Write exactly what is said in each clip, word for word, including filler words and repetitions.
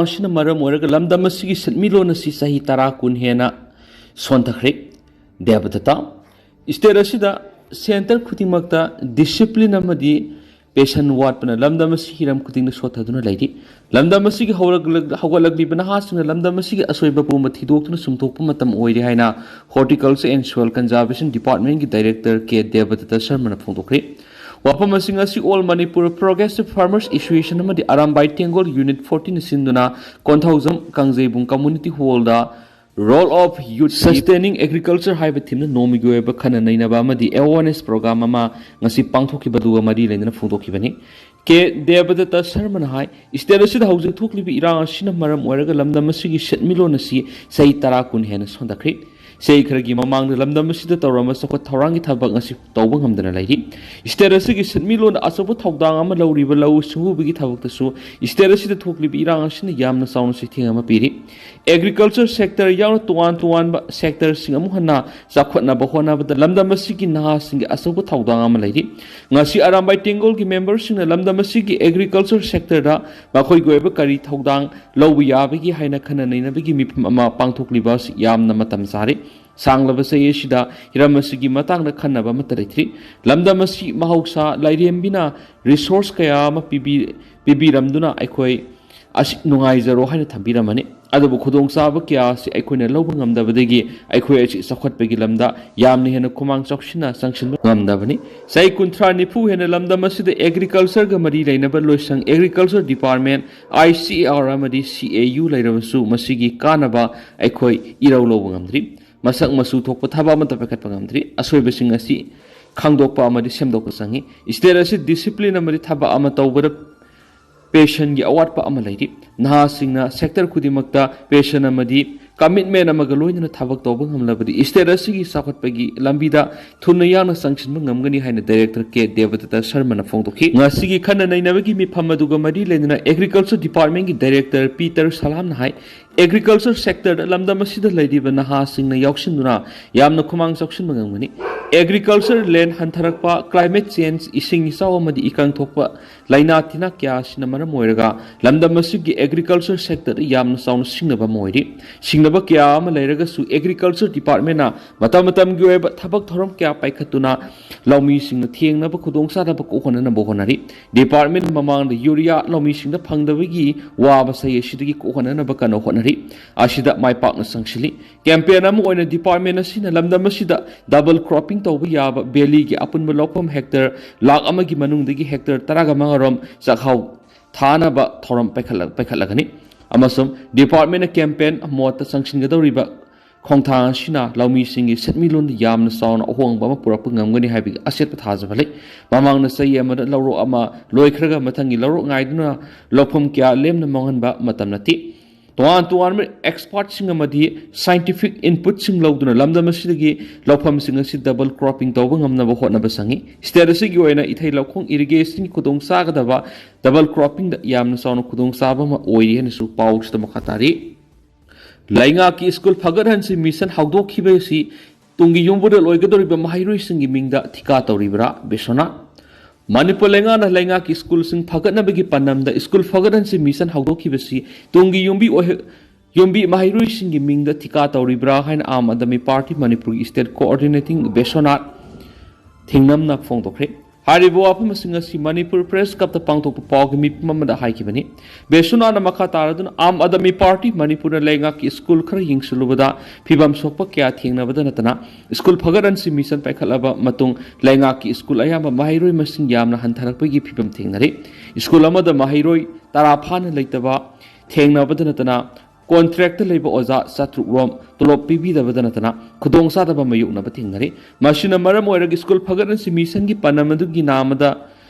ꯑꯁꯤꯅ ꯃꯔꯝ ꯑꯣꯏꯔꯒ ꯂꯝꯗꯝ ꯑꯁꯤꯒꯤ ꯁꯦꯟꯃꯤꯠꯂꯣꯟ ꯑꯁꯤ ꯆꯍꯤ ꯇꯔꯥ ꯀꯨꯟ ꯍꯦꯟꯅ ꯁꯣꯟꯊꯈ꯭ꯔꯦ꯫ ꯗꯦꯕꯗꯠꯇ, state ꯑꯁꯤꯗ centre ꯈꯨꯗꯤꯡꯃꯛꯇ discipline ꯑꯃꯗꯤ passion ꯋꯥꯠꯄꯅ ꯂꯝꯗꯝ ꯑꯁꯤ ꯍꯤꯔꯝ ꯈꯨꯗꯤꯡꯗ ꯁꯣꯠꯊꯗꯨꯅ ꯂꯩꯔꯤ꯫ ꯂꯝꯗꯝ ꯑꯁꯤꯒꯤ ꯍꯧꯔꯛꯂꯛ-, ꯍꯧꯒꯠꯂꯛꯂꯤꯕ ꯅꯍꯥꯁꯤꯡꯅ ꯂꯝꯗꯝ ꯑꯁꯤꯒꯤ ꯑꯁꯣꯏꯕ ꯄꯨꯝꯕ ꯊꯤꯗꯣꯛꯇꯨꯅ ꯆꯨꯝꯊꯣꯛꯄ ꯃꯇꯝ ꯑꯣꯏꯔꯦ ꯍꯥꯏꯅ Horticulture and Soil Conservation Department ꯀꯤ director ꯀꯦ ꯗꯦꯕꯗꯠꯇ ꯁꯔꯃꯅ ꯐꯣꯡꯗꯣꯛꯈ꯭ꯔꯦ꯫ ꯋꯥꯐꯝꯁꯤꯡ ꯑꯁꯤ All Manipur Progressive Farmers Association ꯑꯃꯗꯤ ꯑꯔꯥꯝꯕꯥꯏ ꯇꯦꯡꯒꯣꯜ Unit fourteen ꯁꯤꯟꯗꯨꯅ ꯀꯣꯟꯊꯧꯖꯝ ꯀꯥꯡꯖꯩꯕꯨꯡ Community Hall the Role of Youth Sustaining Agriculture ꯍꯥꯏꯕ theme ꯅ ꯅꯣꯡꯃꯒꯤ ꯑꯣꯏꯕ ꯈꯟꯅ ꯅꯩꯅꯕ ꯑꯃꯗꯤ awareness program ꯑꯃ ꯉꯁꯤ ꯄꯥꯡꯊꯣꯛꯈꯤꯕ ꯑꯗꯨꯒ ꯃꯔꯤ ꯂꯩꯅꯅ ꯐꯣꯡꯗꯣꯛꯈꯤꯕꯅꯤ꯫ ꯀꯦ ꯗꯦꯕꯗꯠꯇ ꯁꯔꯃꯅ ꯍꯥꯏ, state ꯑꯁꯤꯗ ꯍꯧꯖꯤꯛ ꯊꯣꯛꯂꯤꯕ ꯏꯔꯥꯡ ꯑꯁꯤꯅ ꯃꯔꯝ ꯑꯣꯏꯔꯒ ꯂꯝꯗꯝ ꯑꯁꯤꯒꯤ ꯁꯦꯟꯃꯤꯠꯂꯣꯟ ꯑꯁꯤ ꯆꯍꯤ ꯇꯔꯥ ꯀꯨꯟ ꯍꯦꯟꯅ ꯁꯣꯟꯊꯈ꯭ꯔꯦ꯫ ꯆꯍꯤ ꯈꯔꯒꯤ ꯃꯃꯥꯡꯗ ꯂꯝꯗꯝ ꯑꯁꯤꯗ ꯇꯧꯔꯝꯕ ꯆꯥꯎꯈꯠ ꯊꯧꯔꯥꯡꯒꯤ ꯊꯕꯛ ꯉꯁꯤ ꯇꯧꯕ ꯉꯝꯗꯅ ꯂꯩꯔꯤ꯫ State ꯑꯁꯤꯒꯤ ꯁꯦꯟꯃꯤꯠꯂꯣꯟꯗ ꯑꯆꯧꯕ ꯊꯧꯗꯥꯡ ꯑꯃ ꯂꯧꯔꯤꯕ ꯂꯧꯎ ꯁꯤꯡꯎꯕꯒꯤ ꯊꯕꯛꯇꯁꯨ state ꯑꯁꯤꯗ ꯊꯣꯛꯂꯤꯕ ꯏꯔꯥꯡ ꯑꯁꯤꯅ ꯌꯥꯝꯅ ꯆꯥꯎꯅ ꯆꯩꯊꯦꯡ ꯑꯃ ꯄꯤꯔꯤ꯫ Agriculture sector ꯌꯥꯎꯅ ꯇꯣꯉꯥꯟ ꯇꯣꯉꯥꯟꯕ sector ꯁꯤꯡ ꯑꯃꯨꯛ ꯍꯟꯅ ꯆꯥꯎꯈꯠꯅꯕ ꯍꯣꯠꯅꯕꯗ ꯂꯝꯗꯝ ꯑꯁꯤꯒꯤ ꯅꯍꯥꯁꯤꯡꯒꯤ ꯑꯆꯧꯕ ꯊꯧꯗꯥꯡ ꯑꯃ ꯂꯩꯔꯤ꯫ ꯉꯁꯤ ꯑꯔꯥꯝꯕꯥꯏ ꯇꯦꯡꯒꯣꯜꯒꯤ member ꯁꯤꯡꯅ ꯂꯝꯗꯝ ꯑꯁꯤꯒꯤ agriculture sector ꯗ ꯃꯈꯣꯏꯒꯤ ꯑꯣꯏꯕ ꯀꯔꯤ ꯊꯧꯗꯥꯡ ꯂꯧꯕ ꯌꯥꯕꯒꯦ ꯍꯥꯏꯅ ꯈꯟꯅ ꯅꯩꯅꯕꯒꯤ ꯃꯤꯐꯝ ꯑꯃ ꯄꯥꯡꯊꯣꯛꯂꯤꯕ ꯑꯁꯤ ꯌꯥꯝꯅ ꯃꯇꯝ ꯆꯥꯔꯦ꯫ ꯁꯥꯡꯂꯕ ꯆꯍꯤ ꯑꯁꯤꯗ ꯍꯤꯔꯝ ꯑꯁꯤꯒꯤ ꯃꯇꯥꯡꯗ ꯈꯟꯅꯕ ꯑꯃꯠꯇ ꯂꯩꯇ꯭ꯔꯤ꯫ ꯂꯝꯗꯝ ꯑꯁꯤ ꯃꯍꯧꯁꯥ ꯂꯥꯏꯔꯦꯝꯕꯤꯅ resource ꯀꯌꯥ ꯑꯃ ꯄꯤꯕꯤ-, ꯄꯤꯕꯤꯔꯝꯗꯨꯅ ꯑꯩꯈꯣꯏ ꯑꯁꯤ ꯅꯨꯡꯉꯥꯏꯖꯔꯣ ꯍꯥꯏꯅ ꯊꯝꯕꯤꯔꯝꯃꯅꯤ꯫ ꯑꯗꯨꯕꯨ ꯈꯨꯗꯣꯡꯆꯥꯕ ꯀꯌꯥ ꯑꯁꯤ ꯑꯩꯈꯣꯏꯅ ꯂꯧꯕ ꯉꯝꯗꯕꯗꯒꯤ ꯑꯩꯈꯣꯏ ꯑꯁꯤ ꯆꯥꯎꯈꯠꯄꯒꯤ ꯂꯝꯗ ꯌꯥꯝꯅ ꯍꯦꯟꯅ ꯈꯨꯃꯥꯡ ꯆꯥꯎꯁꯤꯟꯅ ꯆꯪꯁꯤꯟꯕ ꯉꯝꯗꯕꯅꯤ꯫ ꯆꯍꯤ ꯀꯨꯟꯊ꯭ꯔꯥ ꯅꯤꯐꯨ ꯍꯦꯟꯅ ꯂꯝꯗꯝ ꯑꯁꯤꯗ agriculture ꯒ ꯃꯔꯤ ꯂꯩꯅꯕ ꯂꯣꯏꯁꯪ, Agriculture Department, I C A R ꯑꯃꯗꯤ C A U ꯂꯩꯔꯕꯁꯨ ꯃꯁꯤꯒꯤ ꯀꯥꯟꯅꯕ ꯑꯩꯈꯣꯏ ꯏꯔꯧ ꯂꯧꯕ ꯉꯝꯗ꯭ꯔꯤ꯫ ꯃꯁꯛ ꯃꯆꯨ ꯊꯣꯛꯄ ꯊꯕꯛ ꯑꯃꯠꯇ ꯄꯥꯏꯈꯠꯄ ꯉꯝꯗ꯭ꯔꯤ꯫ ꯑꯁꯣꯏꯕꯁꯤꯡ ꯑꯁꯤ ꯈꯪꯗꯣꯛꯄ ꯑꯃꯗꯤ ꯁꯦꯝꯗꯣꯛꯄ ꯆꯪꯏ꯫ State ꯑꯁꯤ discipline ꯑꯃꯗꯤ ꯊꯕꯛ ꯑꯃ ꯇꯧꯕꯗ passion ꯒꯤ ꯑꯋꯥꯠꯄ ꯑꯃ ꯂꯩꯔꯤ꯫ ꯅꯍꯥꯁꯤꯡꯅ sector ꯈꯨꯗꯤꯡꯃꯛꯇ passion ꯑꯃꯗꯤ commitment ꯑꯃꯒ ꯂꯣꯏꯅꯅ ꯊꯕꯛ ꯇꯧꯕ ꯉꯝꯂꯕꯗꯤ state ꯑꯁꯤꯒꯤ ꯆꯥꯎꯈꯠꯄꯒꯤ ꯂꯝꯕꯤꯗ ꯊꯨꯅ ꯌꯥꯡꯅ ꯆꯪꯁꯤꯟꯕ ꯉꯝꯒꯅꯤ ꯍꯥꯏꯅ director ꯀꯦ ꯗꯦꯕꯗꯠꯇ ꯁꯔꯃꯅ ꯐꯣꯡꯗꯣꯛꯈꯤ꯫ ꯉꯁꯤꯒꯤ ꯈꯟꯅ ꯅꯩꯅꯕꯒꯤ ꯃꯤꯐꯝ ꯑꯗꯨꯒ ꯃꯔꯤ ꯂꯩꯅꯅ Agriculture Department ꯀꯤ director ꯄꯤꯇꯔ ꯁꯂꯥꯝꯅ ꯍꯥꯏ, ꯑꯦꯒ꯭ꯔꯤꯀꯜꯆꯔ ꯁꯦꯛꯇꯔꯗ ꯂꯝꯗꯝ ꯑꯁꯤꯗ ꯂꯩꯔꯤꯕ ꯅꯍꯥꯁꯤꯡꯅ ꯌꯥꯎꯁꯤꯟꯗꯨꯅ ꯌꯥꯝꯅ ꯈꯨꯃꯥꯡ ꯆꯥꯎꯁꯤꯟꯕ ꯉꯝꯒꯅꯤ꯫ ꯑꯦꯒ꯭ꯔꯤꯀꯜꯆꯔ ꯂꯦꯟ ꯍꯟꯊꯔꯛꯄ, ꯀ꯭ꯂꯥꯏꯃꯦꯠ ꯆꯦꯟꯖ, ꯏꯁꯤꯡ ꯏꯆꯥꯎ ꯑꯃꯗꯤ ꯏꯀꯪ ꯊꯣꯛꯄ ꯂꯥꯏꯅꯥ ꯇꯤꯟꯅꯥ ꯀꯌꯥ ꯑꯁꯤꯅ ꯃꯔꯝ ꯑꯣꯏꯔꯒ ꯂꯝꯗꯝ ꯑꯁꯤꯒꯤ ꯑꯦꯒ꯭ꯔꯤꯀꯜꯆꯔ ꯁꯦꯛꯇꯔꯗ ꯌꯥꯝꯅ ꯆꯥꯎꯅ ꯁꯤꯡꯅꯕ ꯑꯃ ꯑꯣꯏꯔꯤ꯫ ꯁꯤꯡꯅꯕ ꯀꯌꯥ ꯑꯃ ꯂꯩꯔꯒꯁꯨ ꯑꯦꯒ꯭ꯔꯤꯀꯜꯆꯔ ꯗꯤꯄꯥꯔꯠꯃꯦꯟꯅ ꯃꯇꯝ ꯃꯇꯝꯒꯤ ꯑꯣꯏꯕ ꯊꯕꯛ ꯊꯧꯔꯝ ꯀꯌꯥ ꯄꯥꯏꯈꯠꯇꯨꯅ ꯂꯧꯃꯤꯁꯤꯡꯅ ꯊꯦꯡꯅꯕ ꯈꯨꯗꯣꯡꯆꯥꯗꯕ ꯀꯣꯛꯍꯟꯅꯅꯕ ꯍꯣꯠꯅꯔꯤ꯫ ꯗꯤꯄꯥꯔꯠꯃꯦꯟ ꯃꯃꯥꯡꯗ ꯌꯨꯔꯤꯌꯥ ꯂꯧꯃꯤꯁꯤꯡꯗ ꯐꯪꯗꯕꯒꯤ ꯋꯥꯕ ꯆꯩ ꯑꯁꯤꯗꯒꯤ ꯀꯣꯛꯍꯟꯅꯅꯕ ꯀꯟꯅ ꯍꯣꯠꯅꯔꯤ꯫ ꯑꯁꯤꯗ ꯃꯥꯏ ꯄꯥꯛꯅ ꯆꯪꯁꯤꯜꯂꯤ꯫ ꯀꯦꯝꯄꯦꯟ ꯑꯃ ꯑꯣꯏꯅ ꯗꯤꯄꯥꯔꯠꯃꯦꯟ ꯑꯁꯤꯅ ꯂꯝꯗꯝ ꯑꯁꯤꯗ ꯗꯕꯜ ꯀ꯭ꯔꯣꯞꯄꯤꯡ ꯇꯧꯕ ꯌꯥꯕ ꯚꯦꯂꯤꯒꯤ ꯑꯄꯨꯟꯕ ꯂꯧꯐꯝ ꯍꯦꯛꯇꯔ ꯂꯥꯈ ꯑꯃꯒꯤ ꯃꯅꯨꯡꯗꯒꯤ ꯍꯦꯛꯇꯔ ꯇꯔꯥꯒ ꯃꯉꯥꯔꯣꯝ ꯆꯥꯛꯍꯥꯎ ꯊꯥꯅꯕ ꯊꯧꯔꯝ ꯄꯥꯏꯈꯠꯂ-, ꯄꯥꯏꯈꯠꯂꯒꯅꯤ꯫ ꯑꯃꯁꯨꯡ ꯗꯤꯄꯥꯔꯠꯃꯦꯟꯅ ꯀꯦꯝꯄꯦꯟ ꯃꯣꯠꯇ ꯆꯪꯁꯤꯟꯒꯗꯧꯔꯤꯕ ꯈꯣꯡꯊꯥꯡ ꯑꯁꯤꯅ ꯂꯧꯃꯤꯁꯤꯡꯒꯤ ꯁꯦꯟꯃꯤꯠꯂꯣꯟꯗ ꯌꯥꯝꯅ ꯆꯥꯎꯅ ꯑꯍꯣꯡꯕ ꯑꯃ ꯄꯨꯔꯛꯄ ꯉꯝꯒꯅꯤ ꯍꯥꯏꯕꯒꯤ ꯑꯆꯦꯠꯄ ꯊꯥꯖꯕ ꯂꯩ꯫ ꯃꯃꯥꯡꯅ ꯆꯍꯤ ꯑꯃꯗ ꯂꯧꯔꯣꯛ ꯑꯃ ꯂꯣꯏꯈ꯭ꯔꯒ ꯃꯊꯪꯒꯤ ꯂꯧꯔꯣꯛ ꯉꯥꯏꯗꯨꯅ ꯂꯧꯐꯝ ꯀꯌꯥ ꯂꯦꯝꯅ ꯃꯥꯡꯍꯟꯕ ꯃꯇꯝ ꯅꯠꯇꯦ꯫ ꯇꯣꯉꯥꯟ ꯇꯣꯉꯥꯟꯕ ꯑꯦꯛꯁꯄꯥꯔꯠꯁꯤꯡ ꯑꯃꯗꯤ ꯁꯥꯏꯟꯇꯤꯐꯤꯛ ꯏꯟꯄꯨꯠꯁꯤꯡ ꯂꯧꯗꯨꯅ ꯂꯝꯗꯝ ꯑꯁꯤꯗꯒꯤ ꯂꯧꯐꯝꯁꯤꯡ ꯑꯁꯤ ꯗꯕꯜ ꯀ꯭ꯔꯣꯞꯄꯤꯡ ꯇꯧꯕ ꯉꯝꯅꯕ ꯍꯣꯠꯅꯕ ꯆꯪꯏ꯫ ꯁ꯭ꯇꯦꯠ ꯑꯁꯤꯒꯤ ꯑꯣꯏꯅ ꯏꯊꯩ ꯂꯧꯈꯣꯡ ꯏꯔꯤꯒꯦꯁꯟꯒꯤ ꯈꯨꯗꯣꯡ ꯆꯥꯒꯗꯕ ꯗꯕꯜ ꯀ꯭ꯔꯣꯞꯄꯤꯡꯗ ꯌꯥꯝꯅ ꯆꯥꯎꯅ ꯈꯨꯗꯣꯡ ꯆꯥꯕ ꯑꯃ ꯑꯣꯏꯔꯤ ꯍꯥꯏꯅꯁꯨ ꯄꯥꯎꯁꯤꯗ ꯃꯈꯥ ꯇꯥꯔꯤ꯫ ꯂꯩꯉꯥꯛꯀꯤ ꯁ꯭ꯀꯨꯜ ꯐꯒꯠꯍꯟꯁꯤ ꯃꯤꯁꯟ ꯍꯧꯗꯣꯛꯈꯤꯕ ꯑꯁꯤ ꯇꯨꯡꯒꯤ ꯌꯨꯝꯕꯨꯗ ꯂꯣꯏꯒꯗꯧꯔꯤꯕ ꯃꯍꯩꯔꯣꯏꯁꯤꯡꯒꯤ ꯃꯤꯡꯗ ꯊꯤꯀꯥ ꯇꯧꯔꯤꯕ꯭ꯔꯥ? ꯕꯤꯁ꯭ꯋꯅꯥꯊ꯫ ꯃꯅꯤꯄꯨꯔ ꯂꯩꯉꯥꯛꯅ ꯂꯩꯉꯥꯛꯀꯤ ꯁ꯭ꯀꯨꯜꯁꯤꯡ ꯐꯒꯠꯅꯕꯒꯤ ꯄꯥꯟꯗꯝꯗ ꯁ꯭ꯀꯨꯜ ꯐꯒꯠꯍꯟꯁꯤ ꯃꯤꯁꯟ ꯍꯧꯗꯣꯛꯈꯤꯕꯁꯤ ꯇꯨꯡꯒꯤ ꯌꯨꯝꯕꯤ ꯑꯣꯏ-, ꯌꯨꯝꯕꯤ ꯃꯍꯩꯔꯣꯏꯁꯤꯡꯒꯤ ꯃꯤꯡꯗ ꯊꯤꯀꯥ ꯇꯧꯔꯤꯕ꯭ꯔꯥ ꯍꯥꯏꯅ ꯑꯥꯝ ꯑꯥꯗꯃꯤ ꯄꯥꯔꯇꯤ ꯃꯅꯤꯄꯨꯔꯒꯤ ꯁ꯭ꯇꯦꯠ ꯀꯣꯑꯣꯔꯗꯤꯅꯦꯇꯤꯡ ꯕꯤꯁ꯭ꯋꯅꯥꯊ ꯊꯤꯡꯅꯝꯅ ꯐꯣꯡꯗꯣꯛꯈ꯭ꯔꯦ꯫ ꯍꯥꯏꯔꯤꯕ ꯋꯥꯐꯝ ꯑꯁꯤꯡ ꯑꯁꯤ ꯃꯅꯤꯄꯨꯔ ꯄ꯭ꯔꯦꯁ ꯀ꯭ꯂꯕꯇ ꯄꯥꯡꯊꯣꯛꯄ ꯄꯥꯎꯒꯤ ꯃꯤꯐꯝ ꯑꯃꯗ ꯍꯥꯏꯈꯤꯕꯅꯤ꯫ ꯕꯤꯁ꯭ꯋꯅꯥꯊꯅ ꯃꯈꯥ ꯇꯥꯔꯗꯨꯅ ꯑꯥꯝ ꯑꯥꯗꯃꯤ ꯄꯥꯔꯇꯤ ꯃꯅꯤꯄꯨꯔꯅ ꯂꯩꯉꯥꯛꯀꯤ ꯁ꯭ꯀꯨꯜ ꯈꯔ ꯌꯦꯡꯁꯤꯜꯂꯨꯕꯗ ꯐꯤꯕꯝ ꯁꯣꯛꯄ ꯀꯌꯥ ꯊꯦꯡꯅꯕꯗ ꯅꯠꯇꯅ ꯁ꯭ꯀꯨꯜ ꯐꯒꯠꯍꯟꯁꯤ ꯃꯤꯁꯟ ꯄꯥꯏꯈꯠꯂꯕ ꯃꯇꯨꯡ ꯂꯩꯉꯥꯛꯀꯤ ꯁ꯭ꯀꯨꯜ ꯑꯌꯥꯝꯕ ꯃꯍꯩꯔꯣꯏ ꯃꯁꯤꯡ ꯌꯥꯝꯅ ꯍꯟꯊꯔꯛꯄꯒꯤ ꯐꯤꯕꯝ ꯊꯦꯡꯅꯔꯤ꯫ ꯁ꯭ꯀꯨꯜ ꯑꯃꯗ ꯃꯍꯩꯔꯣꯏ ꯇꯔꯥ ꯐꯥꯅ ꯂꯩꯇꯕ ꯊꯦꯡꯅꯕꯗ ꯅꯠꯇꯅ ꯀꯣꯟꯇ꯭ꯔꯦꯛꯇ ꯂꯩꯕ ꯑꯣꯖꯥ ꯆꯥꯇ꯭ꯔꯨꯛ ꯔꯣꯝ ꯇꯣꯂꯣꯞ ꯄꯤꯕꯤꯗꯕꯗ ꯅꯠꯇꯅ ꯈꯨꯗꯣꯡꯆꯥꯗꯕ ꯃꯥꯌꯣꯛꯅꯕ ꯊꯦꯡꯅꯔꯤ꯫ ꯃꯁꯤꯅ ꯃꯔꯝ ꯑꯣꯏꯔꯒ ꯁ꯭ꯀꯨꯜ ꯐꯒꯠꯍꯟꯁꯤ ꯃꯤꯁꯟꯒꯤ ꯄꯥꯟꯗꯝ ꯑꯗꯨꯒꯤ ꯅꯥꯃꯗ,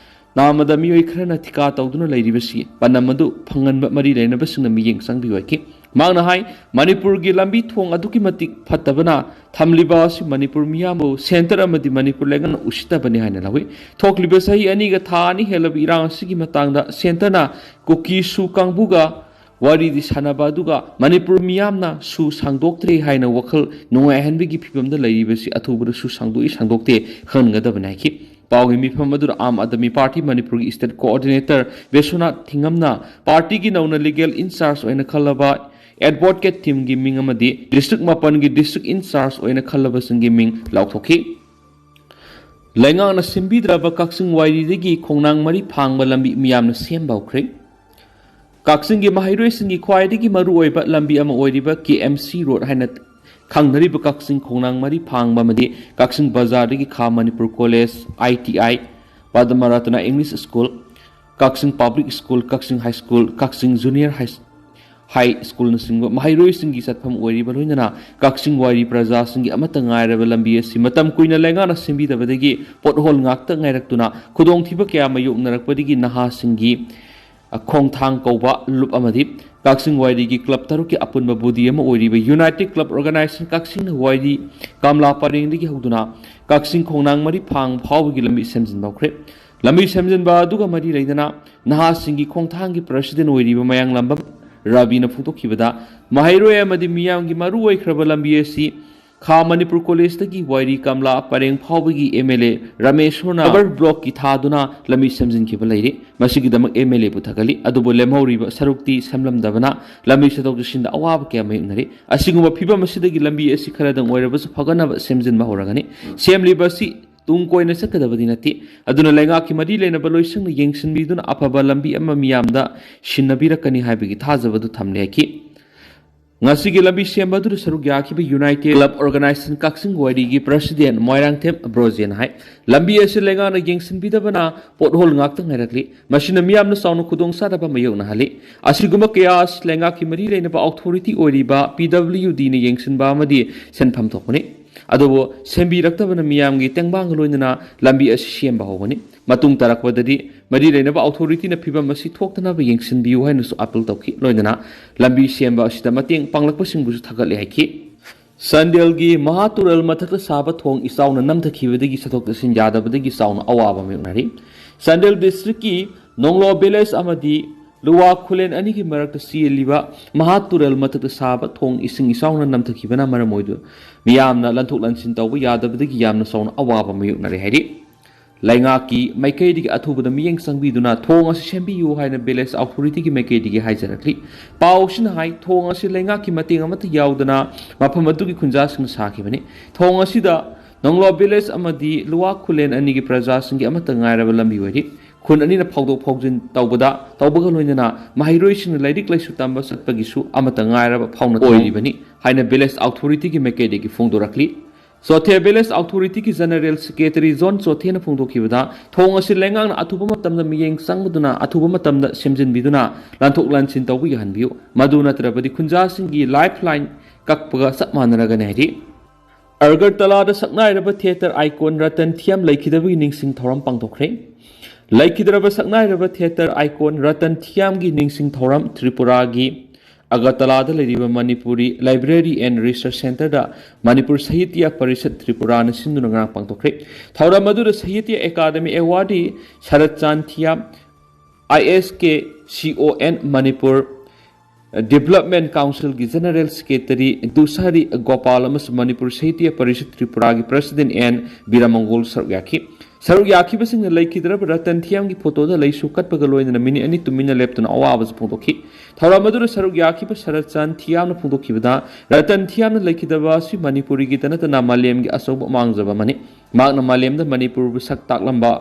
ꯅꯥꯃꯗ ꯃꯤꯑꯣꯏ ꯈꯔꯅ ꯊꯤꯀꯥ ꯇꯧꯗꯨꯅ ꯂꯩꯔꯤꯕꯁꯤ ꯄꯥꯟꯗꯝ ꯑꯗꯨ ꯐꯪꯍꯟꯕ ꯃꯔꯤ ꯂꯩꯅꯕꯁꯤꯡꯅ ꯃꯤꯠꯌꯦꯡ ꯆꯪꯕꯤꯌꯨ ꯍꯥꯏꯈꯤ꯫ ꯃꯍꯥꯛꯅ ꯍꯥꯏ, ꯃꯅꯤꯄꯨꯔꯒꯤ ꯂꯝꯕꯤ ꯊꯣꯡ ꯑꯗꯨꯛꯀꯤ ꯃꯇꯤꯛ ꯐꯠꯇꯕꯅ ꯊꯝꯂꯤꯕ ꯑꯁꯤ ꯃꯅꯤꯄꯨꯔ ꯃꯤꯌꯥꯝꯕꯨ ꯁꯦꯟꯇꯔ ꯑꯃꯗꯤ ꯃꯅꯤꯄꯨꯔ ꯂꯩꯉꯥꯛꯅ ꯎꯁꯤꯠꯇꯕꯅꯤ ꯍꯥꯏꯅ ꯂꯧꯏ꯫ ꯊꯣꯛꯂꯤꯕ ꯆꯍꯤ ꯑꯅꯤꯒ ꯊꯥ ꯑꯅꯤ ꯍꯦꯜꯂꯕ ꯏꯔꯥꯡ ꯑꯁꯤꯒꯤ ꯃꯇꯥꯡꯗ ꯁꯦꯟꯇꯔꯅ ꯀꯨꯀꯤ ꯁꯨ ꯀꯥꯡꯕꯨꯒ ꯋꯥꯔꯤꯗꯤ ꯁꯥꯟꯅꯕ ꯑꯗꯨꯒ ꯃꯅꯤꯄꯨꯔ ꯃꯤꯌꯥꯝꯅ ꯁꯨ ꯁꯥꯡꯗꯣꯛꯇ꯭ꯔꯦ ꯍꯥꯏꯅ ꯋꯥꯈꯜ ꯅꯨꯡꯉꯥꯏꯍꯟꯕꯒꯤ ꯐꯤꯕꯝꯗ ꯂꯩꯔꯤꯕꯁꯤ ꯑꯊꯨꯕꯗ ꯁꯨ ꯁꯥꯡꯗꯣꯛꯏ ꯁꯥꯡꯗꯣꯛꯇꯦ ꯈꯪꯒꯗꯕꯅꯤ ꯍꯥꯏꯈꯤ꯫ ꯄꯥꯎꯒꯤ ꯃꯤꯐꯝ ꯑꯗꯨꯗ ꯑꯥꯝ ꯑꯥꯗꯃꯤ ꯄꯥꯔꯇꯤ ꯃꯅꯤꯄꯨꯔꯒꯤ ꯁ꯭ꯇꯦꯠ ꯀꯣꯑꯣꯔꯗꯤꯅꯦꯇꯔ ꯕꯤꯁ꯭ꯋꯅꯥꯊ ꯊꯤꯉꯝꯅ ꯄꯥꯔꯇꯤꯒꯤ ꯅꯧꯅ ꯂꯤꯒꯦꯜ ꯏꯟꯆꯥꯔꯖ ꯑꯣꯏꯅ ꯈꯜꯂꯕ ꯑꯦꯗꯚꯣꯀꯦꯠ ꯇꯤꯝꯒꯤ ꯃꯤꯡ ꯑꯃꯗꯤ ꯗꯤꯁꯇ꯭ꯔꯤꯛ ꯃꯥꯄꯟꯒꯤ ꯗꯤꯁꯇ꯭ꯔꯤꯛ ꯏꯟꯆꯥꯔꯖ ꯑꯣꯏꯅ ꯈꯜꯂꯕꯁꯤꯡꯒꯤ ꯃꯤꯡ ꯂꯥꯎꯊꯣꯛꯈꯤ꯫ ꯂꯩꯉꯥꯛꯅ ꯁꯦꯝꯕꯤꯗ꯭ꯔꯕ ꯀꯛꯆꯤꯡ ꯋꯥꯏꯔꯤꯗꯒꯤ ꯈꯣꯡꯅꯥꯡ ꯃꯔꯤ ꯐꯥꯡꯕ ꯂꯝꯕꯤ ꯃꯤꯌꯥꯝꯅ ꯁꯦꯝꯕ ꯍꯧꯈ꯭ꯔꯦ꯫ ꯀꯛꯆꯤꯡꯒꯤ ꯃꯍꯩꯔꯣꯏꯁꯤꯡꯒꯤ ꯈ꯭ꯋꯥꯏꯗꯒꯤ ꯃꯔꯨꯑꯣꯏꯕ ꯂꯝꯕꯤ ꯑꯃ ꯑꯣꯏꯔꯤꯕ ꯀꯦ ꯑꯦꯝ ꯁꯤ ꯔꯣꯗ ꯍꯥꯏꯅ ꯈꯪꯅꯔꯤꯕ ꯀꯛꯆꯤꯡ ꯈꯣꯡꯅꯥꯡ ꯃꯔꯤ ꯐꯥꯡꯕ ꯑꯃꯗꯤ ꯀꯛꯆꯤꯡ ꯕꯖꯥꯔꯗꯒꯤ ꯈꯥ ꯃꯅꯤꯄꯨꯔ ꯀꯣꯂꯦꯖ, ꯑꯥꯏ ꯇꯤ ꯑꯥꯏ, ꯄꯗꯃ ꯔꯇꯅ ꯏꯪꯂꯤꯁ ꯁ꯭ꯀꯨꯜ, ꯀꯛꯆꯤꯡ ꯄꯕ꯭ꯂꯤꯛ ꯁ꯭ꯀꯨꯜ, ꯀꯛꯆꯤꯡ ꯍꯥꯏ ꯁ꯭ꯀꯨꯜ, ꯀꯛꯆꯤꯡ ꯖꯨꯅꯤꯌꯔ ꯍꯥꯏ, ꯍꯥꯏ ꯁ꯭ꯀꯨꯜꯅꯆꯤꯡꯕ ꯃꯍꯩꯔꯣꯏꯁꯤꯡꯒꯤ ꯆꯠꯐꯝ ꯑꯣꯏꯔꯤꯕ ꯂꯣꯏꯅꯅ ꯀꯛꯆꯤꯡ ꯋꯥꯏꯔꯤ ꯄ꯭ꯔꯖꯥꯁꯤꯡꯒꯤ ꯑꯃꯠꯇ ꯉꯥꯏꯔꯕ ꯂꯝꯕꯤ ꯑꯁꯤ ꯃꯇꯝ ꯀꯨꯏꯅ ꯂꯩꯉꯥꯛꯅ ꯁꯦꯝꯕꯤꯗꯕꯗꯒꯤ ꯄꯣꯠꯍꯣꯜ ꯉꯥꯛꯇ ꯉꯥꯏꯔꯛꯇꯨꯅ ꯈꯨꯗꯣꯡꯊꯤꯕ ꯀꯌꯥ ꯃꯥꯌꯣꯛꯅꯔꯛꯄꯗꯒꯤ ꯅꯍꯥꯁꯤꯡꯒꯤ ꯈꯣꯡꯊꯥꯡ ꯀꯧꯕ ꯂꯨꯞ ꯑꯃꯗꯤ ꯀꯛꯆꯤꯡ ꯋꯥꯏꯔꯤꯒꯤ ꯀ꯭ꯂꯕ ꯇꯔꯨꯛꯀꯤ ꯑꯄꯨꯟꯕ ꯕꯣꯗꯤ ꯑꯃ ꯑꯣꯏꯔꯤꯕ ꯌꯨꯅꯥꯏꯇꯦꯗ ꯀ꯭ꯂꯕ ꯑꯣꯔꯒꯅꯥꯏꯖꯦꯁꯟ ꯀꯛꯆꯤꯡꯅ ꯋꯥꯏꯔꯤ ꯀꯝꯂꯥ ꯄꯔꯦꯡꯗꯒꯤ ꯍꯧꯗꯨꯅ ꯀꯛꯆꯤꯡ ꯈꯣꯡꯅꯥꯡ ꯃꯔꯤ ꯐꯥꯡ ꯐꯥꯎꯕꯒꯤ ꯂꯝꯕꯤ ꯁꯦꯝꯖꯤꯟꯕ ꯍꯧꯈ꯭ꯔꯦ꯫ ꯂꯝꯕꯤ ꯁꯦꯝꯖꯤꯟꯕ ꯑꯗꯨꯒ ꯃꯔꯤ ꯂꯩꯅꯅ ꯅꯍꯥꯁꯤꯡꯒꯤ ꯈꯣꯡꯊꯥꯡꯒꯤ ꯄ꯭ꯔꯁꯤꯗꯦꯟ ꯑꯣꯏꯔꯤꯕ ꯃꯌꯥꯡꯂꯥꯝꯕꯝ ꯔꯕꯤꯅ ꯐꯣꯡꯗꯣꯛꯈꯤꯕꯗ, ꯃꯍꯩꯔꯣꯏ ꯑꯃꯗꯤ ꯃꯤꯌꯥꯝꯒꯤ ꯃꯔꯨ ꯑꯣꯏꯈ꯭ꯔꯕ ꯂꯝꯕꯤ ꯑꯁꯤ ꯈꯥ ꯃꯅꯤꯄꯨꯔ ꯀꯣꯂꯦꯖꯇꯒꯤ ꯋꯥꯏꯔꯤ ꯀꯝꯂꯥ ꯄꯔꯦꯡ ꯐꯥꯎꯕꯒꯤ ꯑꯦꯝ ꯑꯦꯜ ꯑꯦ ꯔꯥꯃꯦꯁ꯭ꯋꯔꯅ ꯀꯕꯔ ꯕ꯭ꯂꯣꯛꯀꯤ ꯊꯥꯗꯨꯅ ꯂꯝꯕꯤ ꯁꯦꯝꯖꯤꯟꯈꯤꯕ ꯂꯩꯔꯤ꯫ ꯃꯁꯤꯒꯤꯗꯃꯛ ꯑꯦꯝ ꯑꯦꯜ ꯑꯦꯕꯨ ꯊꯥꯒꯠꯂꯤ꯫ ꯑꯗꯨꯕꯨ ꯂꯦꯝꯍꯧꯔꯤꯕ ꯁꯔꯨꯛꯇꯤ ꯁꯦꯝꯂꯝꯗꯕꯅ ꯂꯝꯕꯤ ꯆꯠꯊꯣꯛ ꯆꯠꯁꯤꯟꯗ ꯑꯋꯥꯕ ꯀꯌꯥ ꯃꯥꯌꯣꯛꯅꯔꯤ꯫ ꯑꯁꯤꯒꯨꯝꯕ ꯐꯤꯕꯝ ꯑꯁꯤꯗꯒꯤ ꯂꯝꯕꯤ ꯑꯁꯤ ꯈꯔꯗꯪ ꯑꯣꯏꯔꯕꯁꯨ ꯐꯒꯠꯅꯕ ꯁꯦꯝꯖꯤꯟꯕ ꯍꯧꯔꯒꯅꯤ꯫ ꯁꯦꯝꯂꯤꯕ ꯑꯁꯤ ꯇꯨꯡ ꯀꯣꯏꯅ ꯆꯠꯀꯗꯕꯗꯤ ꯅꯠꯇꯦ꯫ ꯑꯗꯨꯅ ꯂꯩꯉꯥꯛꯀꯤ ꯃꯔꯤ ꯂꯩꯅꯕ ꯂꯣꯏꯁꯪꯅ ꯌꯦꯡꯁꯤꯟꯕꯤꯗꯨꯅ ꯑꯐꯕ ꯂꯝꯕꯤ ꯑꯃ ꯃꯤꯌꯥꯝꯗ ꯁꯤꯟꯅꯕꯤꯔꯛꯀꯅꯤ ꯍꯥꯏꯕꯒꯤ ꯊꯥꯖꯕ ꯑꯗꯨ ꯊꯝꯂꯦ ꯍꯥꯏꯈꯤ꯫ ꯉꯁꯤꯒꯤ ꯂꯝꯕꯤ ꯁꯦꯝꯕ ꯑꯗꯨꯗ ꯁꯔꯨꯛ ꯌꯥꯈꯤꯕ ꯌꯨꯅꯥꯏꯇꯦꯗ ꯀ꯭ꯂꯕ ꯑꯣꯔꯒꯅꯥꯏꯖꯦꯁꯟ ꯀꯛꯆꯤꯡ ꯋꯥꯏꯔꯤꯒꯤ ꯄ꯭ꯔꯁꯤꯗꯦꯟ ꯃꯣꯏꯔꯥꯡꯊꯦꯝ ꯕ꯭ꯔꯣꯖꯦꯟ ꯍꯥꯏ, ꯂꯝꯕꯤ ꯑꯁꯤ ꯂꯩꯉꯥꯛꯅ ꯌꯦꯡꯁꯤꯟꯕꯤꯗꯕꯅ ꯄꯣꯠꯍꯣꯜ ꯉꯥꯛꯇ ꯉꯥꯏꯔꯛꯂꯤ꯫ ꯃꯁꯤꯅ ꯃꯤꯌꯥꯝꯅ ꯆꯥꯎꯅ ꯈꯨꯗꯣꯡꯆꯥꯗꯕ ꯃꯥꯌꯣꯛꯅꯍꯜꯂꯤ꯫ ꯑꯁꯤꯒꯨꯝꯕ ꯀꯌꯥ ꯑꯁꯤ ꯂꯩꯉꯥꯛꯀꯤ ꯃꯔꯤ ꯂꯩꯅꯕ ꯑꯣꯊꯣꯔꯤꯇꯤ ꯑꯣꯏꯔꯤꯕ ꯄꯤ ꯗꯕ꯭ꯂꯤꯌꯨ ꯗꯤꯅ ꯌꯦꯡꯁꯤꯟꯕ ꯑꯃꯗꯤ ꯁꯦꯟꯐꯝ ꯊꯣꯛꯄꯅꯤ꯫ ꯑꯗꯨꯕꯨ ꯁꯦꯝꯕꯤꯔꯛꯇꯕꯅ ꯃꯤꯌꯥꯝꯒꯤ ꯇꯦꯡꯕꯥꯡꯒ ꯂꯣꯏꯅꯅ ꯂꯝꯕꯤ ꯑꯁꯤ ꯁꯦꯝꯕ ꯍꯧꯒꯅꯤ꯫ ꯃꯇꯨꯡ ꯇꯥꯔꯛꯄꯗꯗꯤ ꯃꯔꯤ ꯂꯩꯅꯕ ꯑꯣꯊꯣꯔꯤꯇꯤꯅ ꯐꯤꯕꯝ ꯑꯁꯤ ꯊꯣꯛꯇꯅꯕ ꯌꯦꯡꯁꯤꯟꯕꯤꯌꯨ ꯍꯥꯏꯅꯁꯨ ꯑꯥꯄꯤꯜ ꯇꯧꯈꯤ꯫ ꯂꯣꯏꯅꯅ ꯂꯝꯕꯤ ꯁꯦꯝꯕ ꯑꯁꯤꯗ ꯃꯇꯦꯡ ꯄꯥꯡꯂꯛꯄꯁꯤꯡꯕꯨꯁꯨ ꯊꯥꯒꯠꯂꯦ ꯍꯥꯏꯈꯤ꯫ ꯆꯥꯟꯗꯦꯜꯒꯤ ꯃꯍꯥ ꯇꯨꯔꯦꯜ ꯃꯊꯛꯇ ꯁꯥꯕ ꯊꯣꯡ ꯏꯆꯥꯎꯅ ꯅꯝꯊꯈꯤꯕꯗꯒꯤ ꯆꯠꯊꯣꯛ ꯆꯠꯁꯤꯟ ꯌꯥꯗꯕꯗꯒꯤ ꯆꯥꯎꯅ ꯑꯋꯥꯕ ꯃꯥꯌꯣꯛꯅꯔꯤ꯫ ꯆꯥꯟꯗꯦꯜ ꯗꯤꯁꯇ꯭ꯔꯤꯛꯀꯤ ꯅꯣꯡꯂꯣ ꯚꯤꯂꯦꯖ ꯑꯃꯗꯤ ꯂꯨꯋꯥ ꯈꯨꯂꯦꯟ ꯑꯅꯤꯒꯤ ꯃꯔꯛꯇ ꯆꯦꯜꯂꯤꯕ ꯃꯍꯥ ꯇꯨꯔꯦꯜ ꯃꯊꯛꯇ ꯁꯥꯕ ꯊꯣꯡ ꯏꯁꯤꯡ ꯏꯆꯥꯎꯅ ꯅꯝꯊꯈꯤꯕꯅ ꯃꯔꯝ ꯑꯣꯏꯗꯨꯅ ꯃꯤꯌꯥꯝꯅ ꯂꯟꯊꯣꯛ ꯂꯟꯁꯤꯟ ꯇꯧꯕ ꯌꯥꯗꯕꯗꯒꯤ ꯌꯥꯝꯅ ꯆꯥꯎꯅ ꯑꯋꯥꯕ ꯃꯥꯌꯣꯛꯅꯔꯦ ꯍꯥꯏꯔꯤ꯫ ꯂꯩꯉꯥꯛꯀꯤ ꯃꯥꯏꯀꯩꯗꯒꯤ ꯑꯊꯨꯕꯗ ꯃꯤꯠꯌꯦꯡ ꯆꯪꯕꯤꯗꯨꯅ ꯊꯣꯡ ꯑꯁꯤ ꯁꯦꯝꯕꯤꯌꯨ ꯍꯥꯏꯅ village authority ꯒꯤ ꯃꯥꯏꯀꯩꯗꯒꯤ ꯍꯥꯏꯖꯔꯛꯂꯤ꯫ ꯄꯥꯎꯁꯤꯅ ꯍꯥꯏ, ꯊꯣꯡ ꯑꯁꯤ ꯂꯩꯉꯥꯛꯀꯤ ꯃꯇꯦꯡ ꯑꯃꯠꯇ ꯌꯥꯎꯗꯅ ꯃꯐꯝ ꯑꯗꯨꯒꯤ ꯈꯨꯟꯖꯥꯁꯤꯡꯅ ꯁꯥꯈꯤꯕꯅꯤ꯫ ꯊꯣꯡ ꯑꯁꯤꯗ ꯅꯣꯡꯂꯣ village ꯑꯃꯗꯤ ꯂꯨꯋꯥ ꯈꯨꯂꯦꯟ ꯑꯅꯤꯒꯤ ꯄ꯭ꯔꯖꯥꯁꯤꯡꯒꯤ ꯑꯃꯠꯇ ꯉꯥꯏꯔꯕ ꯂꯝꯕꯤ ꯑꯣꯏꯔꯤ꯫ ꯈꯨꯟ ꯑꯅꯤꯅ ꯐꯥꯎꯗꯣꯛ ꯐꯥꯎꯖꯤꯟ ꯇꯧꯕꯗ, ꯇꯧꯕꯒ ꯂꯣꯏꯅꯅ ꯃꯍꯩꯔꯣꯏꯁꯤꯡꯅ ꯂꯥꯏꯔꯤꯛ ꯂꯥꯏꯁꯨ ꯇꯝꯕ ꯆꯠꯄꯒꯤꯁꯨ ꯑꯃꯠꯇ ꯉꯥꯏꯔꯕ ꯐꯥꯎꯅ ꯑꯣꯏꯔꯤꯕꯅꯤ ꯍꯥꯏꯅ village authority ꯒꯤ ꯃꯥꯏꯀꯩꯗꯒꯤ ꯐꯣꯡꯗꯣꯔꯛꯂꯤ꯫ ꯆꯣꯊꯦ village authority ꯒꯤ general secretary ꯖꯣꯟ ꯆꯣꯊꯦꯅ ꯐꯣꯡꯗꯣꯛꯈꯤꯕꯗ, ꯊꯣꯡ ꯑꯁꯤ ꯂꯩꯉꯥꯛꯅ ꯑꯊꯨꯕ ꯃꯇꯝꯗ ꯃꯤꯠꯌꯦꯡ ꯆꯪꯕꯗꯨꯅ ꯑꯊꯨꯕ ꯃꯇꯝꯗ ꯁꯦꯝꯖꯤꯟꯕꯤꯗꯨꯅ ꯂꯥꯟꯊꯣꯛ ꯂꯥꯟꯁꯤꯟ ꯇꯧꯕ ꯌꯥꯍꯟꯕꯤꯌꯨ, ꯃꯗꯨ ꯅꯠꯇ꯭ꯔꯕꯗꯤ ꯈꯨꯟꯖꯥꯁꯤꯡꯒꯤ lifeline ꯀꯛꯄꯒ ꯆꯞ ꯃꯥꯟꯅꯔꯒꯅꯤ ꯍꯥꯏꯔꯤ꯫ ꯑꯒꯔꯇꯂꯥꯗ ꯁꯛꯅꯥꯏꯔꯕ theatre icon ꯔꯇꯟ ꯊꯤꯌꯥꯝ ꯂꯩꯈꯤꯗꯕꯒꯤ ꯅꯤꯡꯁꯤꯡ ꯊꯧꯔꯝ ꯄꯥꯡꯊꯣꯛꯈ꯭ꯔꯦ꯫ ꯂꯩꯈꯤꯗ꯭ꯔꯕ ꯁꯛꯅꯥꯏꯔꯕ theatre icon ꯔꯇꯟ ꯊꯤꯌꯥꯝꯒꯤ ꯅꯤꯡꯁꯤꯡ ꯊꯧꯔꯝ ꯇ꯭ꯔꯤꯄꯨꯔꯥꯒꯤ ꯑꯒꯔꯇꯂꯥꯗ ꯂꯩꯔꯤꯕ Manipuri Library and Research Centre ꯗ ꯃꯅꯤꯄꯨꯔ ꯁꯥꯍꯤꯇ꯭ꯌ ꯄꯔꯤꯁꯠ ꯇ꯭ꯔꯤꯄꯨꯔꯥꯅ ꯁꯤꯟꯗꯨꯅ ꯉꯔꯥꯡ ꯄꯥꯡꯊꯣꯛꯈ꯭ꯔꯦ꯫ ꯊꯧꯔꯝ ꯑꯗꯨꯗ ꯁꯥꯍꯤꯇ꯭ꯌ ꯑꯦꯀꯥꯗꯃꯤ awardee ꯁꯔꯠ ꯆꯥꯟ ꯊꯤꯌꯥꯝ, I S K C O N Manipur Development Council ꯒꯤ general secretary ꯗꯨꯁꯥꯔꯤ ꯒꯣꯄꯥꯜ ꯑꯃꯁꯨꯡ ꯃꯅꯤꯄꯨꯔ ꯁꯥꯍꯤꯇ꯭ꯌ ꯄꯔꯤꯁꯠ ꯇ꯭ꯔꯤꯄꯨꯔꯥꯒꯤ president ꯑꯦꯟ ꯕꯤꯔꯥꯃꯪꯒꯣꯜ ꯁꯔꯨꯛ ꯌꯥꯈꯤ꯫ ꯁꯔꯨꯛ ꯌꯥꯈꯤꯕꯁꯤꯡꯅ ꯂꯩꯈꯤꯗ꯭ꯔꯕ ꯔꯇꯟ ꯊꯤꯌꯥꯝꯒꯤ ꯐꯣꯇꯣꯗ ꯂꯩꯁꯨ ꯀꯠꯄꯒ ꯂꯣꯏꯅꯅ ꯃꯤꯅꯤꯠ ꯑꯅꯤ ꯇꯨꯃꯤꯟꯅ ꯂꯦꯞꯇꯨꯅ ꯑꯋꯥꯕꯁꯨ ꯐꯣꯡꯗꯣꯛꯈꯤ꯫ ꯊꯧꯔꯝ ꯑꯗꯨꯗ ꯁꯔꯨꯛ ꯌꯥꯈꯤꯕ ꯁꯔꯠ ꯆꯥꯟ ꯊꯤꯌꯥꯝꯅ ꯐꯣꯡꯗꯣꯛꯈꯤꯕꯗ, ꯔꯇꯟ ꯊꯤꯌꯥꯝꯅ ꯂꯩꯈꯤꯗꯕ ꯑꯁꯤ ꯃꯅꯤꯄꯨꯔꯤꯒꯤꯇ ꯅꯠꯇꯅ ꯃꯥꯂꯦꯝꯒꯤ ꯑꯆꯧꯕ ꯃꯥꯡꯖꯕ ꯑꯃꯅꯤ꯫ ꯃꯍꯥꯛꯅ ꯃꯥꯂꯦꯝꯗ ꯃꯅꯤꯄꯨꯔꯕꯨ ꯁꯛ ꯇꯥꯛꯂꯝꯕ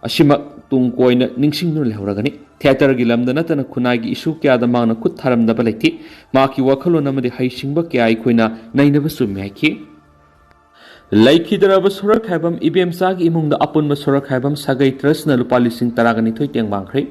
ꯑꯁꯤꯃꯛ ꯇꯨꯡ ꯀꯣꯏꯅ ꯅꯤꯡꯁꯤꯡꯗꯨꯅ ꯂꯩꯍꯧꯔꯒꯅꯤ꯫ Theatre ꯒꯤ ꯂꯝꯗ ꯅꯠꯇꯅ ꯈꯨꯟꯅꯥꯏꯒꯤ issue ꯀꯌꯥꯗ ꯃꯍꯥꯛꯅ ꯈꯨꯠ ꯊꯥꯔꯝꯗꯕ ꯂꯩꯇꯦ꯫ ꯃꯍꯥꯛꯀꯤ ꯋꯥꯈꯜꯂꯣꯟ ꯑꯃꯗꯤ ꯍꯩꯁꯤꯡꯕ ꯀꯌꯥ ꯑꯩꯈꯣꯏꯅ ꯅꯩꯅꯕ ꯆꯨꯝꯃꯤ ꯍꯥꯏꯈꯤ꯫ ꯂꯩꯈꯤꯗ꯭ꯔꯕ ꯁꯣꯔꯣꯛꯈꯥꯏꯕꯝ ꯏꯕꯦꯝꯆꯥꯒꯤ ꯏꯃꯨꯡꯗ ꯑꯄꯨꯟꯕ ꯁꯣꯔꯣꯛꯈꯥꯏꯕꯝ ꯁꯥꯒꯩ trust ꯅ ꯂꯨꯄꯥ ꯂꯤꯁꯤꯡ ꯇꯔꯥꯒ ꯅꯤꯊꯣꯏ ꯇꯦꯡꯕꯥꯡꯈ꯭ꯔꯦ꯫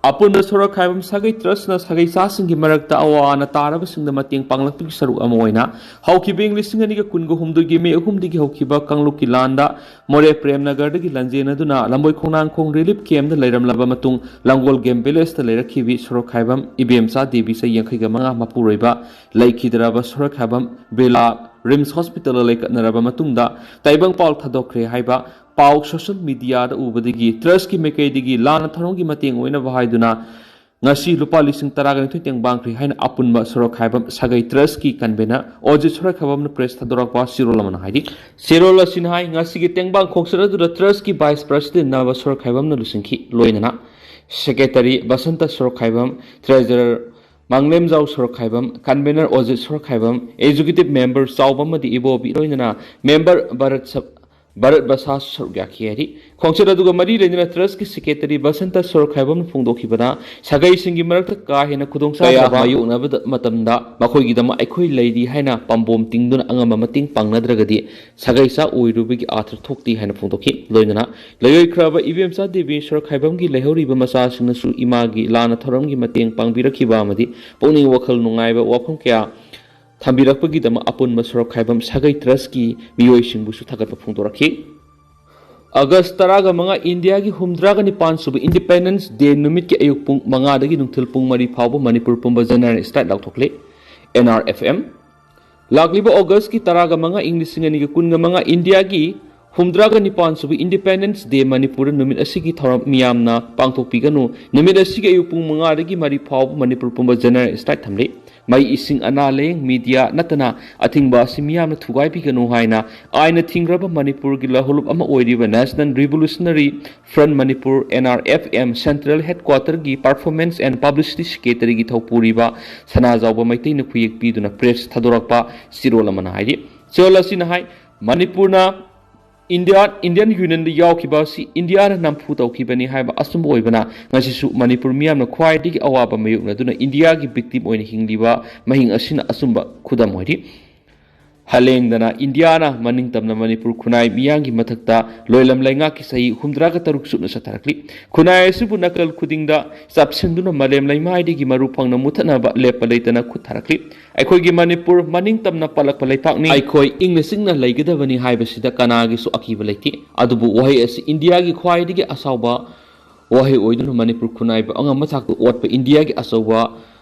ꯑꯄꯨꯟꯕ ꯁꯣꯔꯣꯛꯈꯥꯏꯕꯝ ꯁꯥꯒꯩ trust ꯅ ꯁꯥꯒꯩ ꯆꯥꯁꯤꯡꯒꯤ ꯃꯔꯛꯇ ꯑꯋꯥ ꯑꯅꯥ ꯇꯥꯔꯕꯁꯤꯡꯗ ꯃꯇꯦꯡ ꯄꯥꯡꯂꯛꯄꯒꯤ ꯁꯔꯨꯛ ꯑꯃ ꯑꯣꯏꯅ ꯍꯧꯈꯤꯕ ꯏꯪ ꯂꯤꯁꯤꯡ ꯑꯅꯤꯒ ꯀꯨꯟꯒ ꯍꯨꯝꯗꯣꯏꯒꯤ ꯃꯦ ꯑꯍꯨꯝꯗꯒꯤ ꯍꯧꯈꯤꯕ ꯀꯥꯡꯂꯨꯞꯀꯤ ꯂꯥꯟꯗ ꯃꯣꯔꯦ ꯄ꯭ꯔꯦꯝꯅꯒꯔꯗꯒꯤ ꯂꯥꯟꯖꯦꯟꯅꯗꯨꯅ ꯂꯝꯕꯣꯏ ꯈꯣꯡꯅꯥꯡꯈꯣꯡ relief camp ꯗ ꯂꯩꯔꯝꯂꯕ ꯃꯇꯨꯡ ꯂꯥꯡꯒꯣꯜ game village ꯇ ꯂꯩꯔꯛꯈꯤꯕꯤ ꯁꯣꯔꯣꯛꯈꯥꯏꯕꯝ ꯏꯕꯦꯝꯆꯥ ꯗꯦꯕꯤ ꯆꯍꯤ ꯌꯥꯡꯈꯩꯒ ꯃꯉꯥ ꯃꯄꯨꯔꯣꯏꯕ ꯂꯩꯈꯤꯗ꯭ꯔꯕ ꯁꯣꯔꯣꯛꯈꯥꯏꯕꯝ ꯕꯤꯔꯂꯥ RIMS hospital ꯗ ꯂꯩꯀꯠꯅꯔꯕ ꯃꯇꯨꯡꯗ ꯇꯥꯏꯕꯪ ꯄꯥꯜ ꯊꯥꯗꯣꯛꯈ꯭ꯔꯦ ꯍꯥꯏꯕ ꯄꯥꯎ social media ꯗ ꯎꯕꯗꯒꯤ trust ꯀꯤ ꯃꯥꯏꯀꯩꯗꯒꯤ ꯂꯥꯟꯅ ꯊꯧꯔꯝꯒꯤ ꯃꯇꯦꯡ ꯑꯣꯏꯅꯕ ꯍꯥꯏꯗꯨꯅ ꯉꯁꯤ ꯂꯨꯄꯥ ꯂꯤꯁꯤꯡ ꯇꯔꯥꯒ ꯅꯤꯊꯣꯏ ꯇꯦꯡꯕꯥꯡꯈ꯭ꯔꯦ ꯍꯥꯏꯅ ꯑꯄꯨꯟꯕ ꯁꯣꯔꯣꯛꯈꯥꯏꯕꯝ ꯁꯥꯒꯩ ꯇ꯭ꯔꯁꯀꯤ ꯀꯟꯚꯦꯅꯔ ꯑꯣꯖꯤꯠ ꯁꯣꯔꯣꯛꯈꯥꯏꯕꯝꯅ ꯄ꯭ꯔꯦꯁ ꯊꯥꯗꯣꯔꯛꯄ ꯆꯦꯔꯣꯜ ꯑꯃꯅ ꯍꯥꯏꯔꯤ꯫ ꯆꯦꯔꯣꯜ ꯑꯁꯤꯅ ꯍꯥꯏ, ꯉꯁꯤꯒꯤ ꯇꯦꯡꯕꯥꯡ ꯈꯣꯡꯆꯠ ꯑꯗꯨꯗ ꯇ꯭ꯔꯁꯀꯤ ꯚꯥꯏꯁ ꯄ꯭ꯔꯁꯤꯗꯦꯟ ꯅꯕ ꯁꯣꯔꯣꯛꯈꯥꯏꯕꯝꯅ ꯂꯨꯆꯤꯡꯈꯤ, ꯂꯣꯏꯅꯅ secretary Basanta Sorokhaibam, treasurer Manglemjao Sorokhaibam, convener Ojit Sorokhaibam, executive member Chaoba ꯑꯃꯗꯤ ꯏꯕꯣꯕꯤ, ꯂꯣꯏꯅꯅ ꯃꯦꯝꯕꯔ ꯚꯥꯔꯠ ꯁ-, ꯚꯥꯔꯠ ꯕꯁꯥꯁ ꯁꯔꯨꯛ ꯌꯥꯈꯤ ꯍꯥꯏꯔꯤ꯫ ꯈꯣꯡꯆꯠ ꯑꯗꯨꯒ ꯃꯔꯤ ꯂꯩꯅꯅ ꯇ꯭ꯔꯁꯀꯤ ꯁꯦꯀ꯭ꯔꯦꯇꯔꯤ ꯕꯁꯟꯇ ꯁꯣꯔꯣꯛꯈꯥꯏꯕꯝꯅ ꯐꯣꯡꯗꯣꯛꯈꯤꯕꯗ, ꯁꯥꯒꯩꯁꯤꯡꯒꯤ ꯃꯔꯛꯇ ꯀꯥ ꯍꯦꯟꯅ ꯈꯨꯗꯣꯡꯆꯥꯗꯕ ꯀꯌꯥ ꯃꯥꯌꯣꯛꯅꯕꯗ ꯃꯇꯝꯗ ꯃꯈꯣꯏꯒꯤꯗꯃꯛ ꯑꯩꯈꯣꯏ ꯂꯩꯔꯤ ꯍꯥꯏꯅ ꯄꯥꯝꯕꯣꯝ ꯇꯤꯡꯗꯨꯅ ꯑꯉꯝꯕ ꯃꯇꯦꯡ ꯄꯥꯡꯅꯗ꯭ꯔꯒꯗꯤ ꯁꯥꯒꯩ ꯆꯥ ꯑꯣꯏꯔꯨꯕꯒꯤ ꯑꯥꯔꯊ ꯊꯣꯛꯇꯦ ꯍꯥꯏꯅ ꯐꯣꯡꯗꯣꯛꯈꯤ꯫ ꯂꯣꯏꯅꯅ ꯂꯩꯔꯣꯏꯈ꯭ꯔꯕ ꯏꯕꯦꯝꯆꯥ ꯗꯦꯕꯤ ꯁꯣꯔꯣꯛꯈꯥꯏꯕꯝꯒꯤ ꯂꯩꯍꯧꯔꯤꯕ ꯃꯆꯥꯁꯤꯡꯅꯁꯨ ꯏꯃꯥꯒꯤ ꯂꯥꯟꯅ ꯊꯧꯔꯝꯒꯤ ꯃꯇꯦꯡ ꯄꯥꯡꯕꯤꯔꯛꯈꯤꯕ ꯑꯃꯗꯤ ꯄꯨꯛꯅꯤꯡ ꯋꯥꯈꯜ ꯅꯨꯡꯉꯥꯏꯕ ꯋꯥꯐꯝ ꯀꯌꯥ ꯊꯝꯕꯤꯔꯛꯄꯒꯤꯗꯃꯛ ꯑꯄꯨꯟꯕ ꯁꯣꯔꯣꯛꯈꯥꯏꯕꯝ ꯁꯥꯒꯩ ꯇ꯭ꯔꯁꯀꯤ ꯃꯤꯑꯣꯏꯁꯤꯡꯕꯨꯁꯨ ꯊꯥꯒꯠꯄ ꯐꯣꯡꯗꯣꯔꯛꯈꯤ꯫ ꯑꯥꯒꯁ ꯇꯔꯥꯒ ꯃꯉꯥ, ꯏꯟꯗꯤꯌꯥꯒꯤ ꯍꯨꯝꯗ꯭ꯔꯥꯒ ꯅꯤꯄꯥꯟ ꯁꯨꯕ ꯏꯟꯗꯤꯄꯦꯟꯗꯦꯟꯁ ꯗꯦ ꯅꯨꯃꯤꯠꯀꯤ ꯑꯌꯨꯛ ꯄꯨꯡ ꯃꯉꯥꯗꯒꯤ ꯅꯨꯡꯊꯤꯜ ꯄꯨꯡ ꯃꯔꯤ ꯐꯥꯎꯕ ꯃꯅꯤꯄꯨꯔ ꯄꯨꯝꯕ ꯖꯦꯅꯔꯦꯜ ꯁ꯭ꯇ꯭ꯔꯥꯏꯛ ꯂꯥꯎꯊꯣꯛꯂꯤ꯫ N R F M. ꯂꯥꯛꯂꯤꯕ ꯑꯣꯒꯁꯀꯤ ꯇꯔꯥꯒ ꯃꯉꯥ, ꯏꯪ ꯂꯤꯁꯤꯡ ꯑꯅꯤꯒ ꯀꯨꯟꯒ ꯃꯉꯥ, ꯏꯟꯗꯤꯌꯥꯒꯤ ꯍꯨꯝꯗ꯭ꯔꯥꯒ ꯅꯤꯄꯥꯟ ꯁꯨꯕ ꯏꯟꯗꯤꯄꯦꯟꯗꯦꯟꯁ ꯗꯦ ꯃꯅꯤꯄꯨꯔꯗ ꯅꯨꯃꯤꯠ ꯑꯁꯤꯒꯤ ꯊꯧꯔꯝ ꯃꯤꯌꯥꯝꯅ ꯄꯥꯡꯊꯣꯛꯄꯤꯒꯅꯨ꯫ ꯅꯨꯃꯤꯠ ꯑꯁꯤꯒꯤ ꯑꯌꯨꯛ ꯄꯨꯡ ꯃꯉꯥꯗꯒꯤ ꯃꯔꯤ ꯐꯥꯎꯕ ꯃꯅꯤꯄꯨꯔ ꯄꯨꯝꯕ ꯖꯦꯅꯔꯦꯜ ꯁ꯭ꯇ꯭ꯔꯥꯏꯛ ꯊꯝꯂꯤ꯫ ꯃꯩ, ꯏꯁꯤꯡ, ꯑꯅꯥ ꯂꯥꯌꯦꯡ, ꯃꯤꯗꯤꯌꯥ ꯅꯠꯇꯅ ꯑꯊꯤꯡꯕ ꯑꯁꯤ ꯃꯤꯌꯥꯝꯅ ꯊꯨꯒꯥꯏꯕꯤꯒꯅꯨ ꯍꯥꯏꯅ ꯑꯥꯏꯟꯅ ꯊꯤꯡꯈ꯭ꯔꯕ ꯃꯅꯤꯄꯨꯔꯒꯤ ꯂꯍꯧꯂꯨꯞ ꯑꯃ ꯑꯣꯏꯔꯤꯕ national revolutionary front Manipur, N R F M, central ꯍꯦꯗꯀ꯭ꯋꯥꯇꯔꯒꯤ ꯄꯔꯐꯣꯔꯃꯦꯟꯁ ꯑꯦꯟ ꯄꯕ꯭ꯂꯤꯁꯤꯇꯤ ꯁꯦꯀ꯭ꯔꯦꯇꯔꯤꯒꯤ ꯊꯧꯄꯨꯔꯤꯕ ꯁꯅꯥꯖꯥꯎꯕ ꯃꯩꯇꯩꯅ ꯈꯨꯌꯦꯛ ꯄꯤꯗꯨꯅ ꯄ꯭ꯔꯦꯁ ꯊꯥꯗꯣꯔꯛꯄ ꯆꯦꯔꯣꯜ ꯑꯃꯅ ꯍꯥꯏꯔꯤ꯫ ꯆꯦꯔꯣꯜ ꯑꯁꯤꯅ ꯍꯥꯏ, ꯃꯅꯤꯄꯨꯔꯅ ꯏꯟꯗꯤꯌꯥ, ꯏꯟꯗꯤꯌꯟ ꯌꯨꯅꯤꯌꯟꯗ ꯌꯥꯎꯈꯤꯕ ꯑꯁꯤ ꯏꯟꯗꯤꯌꯥꯅ ꯅꯝꯐꯨ ꯇꯧꯈꯤꯕꯅꯤ ꯍꯥꯏꯕ ꯑꯆꯨꯝꯕ ꯑꯣꯏꯕꯅ, ꯉꯁꯤꯁꯨ ꯃꯅꯤꯄꯨꯔ ꯃꯤꯌꯥꯝꯅ ꯈ꯭ꯋꯥꯏꯗꯒꯤ ꯑꯋꯥꯕ ꯃꯥꯌꯣꯛꯅꯗꯨꯅ ꯏꯟꯗꯤꯌꯥꯒꯤ ꯚꯤꯛꯇꯤꯝ ꯑꯣꯏꯅ ꯍꯤꯡꯂꯤꯕ ꯃꯍꯤꯡ ꯑꯁꯤꯅ ꯑꯆꯨꯝꯕ ꯈꯨꯗꯝ ꯑꯣꯏꯔꯤ꯫ ꯍꯜꯂꯦꯡꯗꯅ ꯏꯟꯗꯤꯌꯥꯅ ꯃꯅꯤꯡ ꯇꯝꯅ ꯃꯅꯤꯄꯨꯔ ꯈꯨꯟꯅꯥꯏ ꯃꯤꯌꯥꯝꯒꯤ ꯃꯊꯛꯇ ꯂꯣꯏꯂꯝ ꯂꯩꯉꯥꯛꯀꯤ ꯆꯍꯤ ꯍꯨꯝꯗ꯭ꯔꯥꯒ ꯇꯔꯨꯛ ꯆꯨꯞꯅ ꯆꯠꯊꯔꯛꯂꯤ꯫ ꯈꯨꯟꯅꯥꯏ ꯑꯁꯤꯕꯨ ꯅꯥꯀꯜ ꯈꯨꯗꯤꯡꯗ ꯆꯞꯁꯤꯟꯗꯨꯅ ꯃꯥꯂꯦꯝ ꯂꯩꯃꯥꯏꯗꯒꯤ ꯃꯔꯨ ꯐꯪꯅ ꯃꯨꯊꯠꯅꯕ ꯂꯦꯞꯄ ꯂꯩꯇꯅ ꯈꯨꯠ ꯊꯥꯔꯛꯂꯤ꯫ ꯑꯩꯈꯣꯏꯒꯤ ꯃꯅꯤꯄꯨꯔ ꯃꯅꯤꯡ ꯇꯝꯅ ꯄꯜꯂꯛꯄ ꯂꯩꯄꯥꯛꯅꯤ꯫ ꯑꯩꯈꯣꯏ ꯏꯪꯅ ꯆꯤꯛꯅ ꯂꯩꯒꯗꯕꯅꯤ ꯍꯥꯏꯕꯁꯤꯗ ꯀꯅꯥꯒꯤꯁꯨ ꯑꯀꯤꯕ ꯂꯩꯇꯦ꯫ ꯑꯗꯨꯕꯨ ꯋꯥꯍꯩ ꯑꯁꯤ ꯏꯟꯗꯤꯌꯥꯒꯤ ꯈ꯭ꯋꯥꯏꯗꯒꯤ ꯑꯁꯥꯎꯕ ꯋꯥꯍꯩ ꯑꯣꯏꯗꯨꯅ ꯃꯅꯤꯄꯨꯔ ꯈꯨꯟꯅꯥꯏꯕꯨ ꯑꯉꯝꯕ ꯊꯥꯛꯇ ꯑꯣꯠꯄ ꯏꯟꯗꯤꯌꯥꯒꯤ ꯑꯆꯧꯕ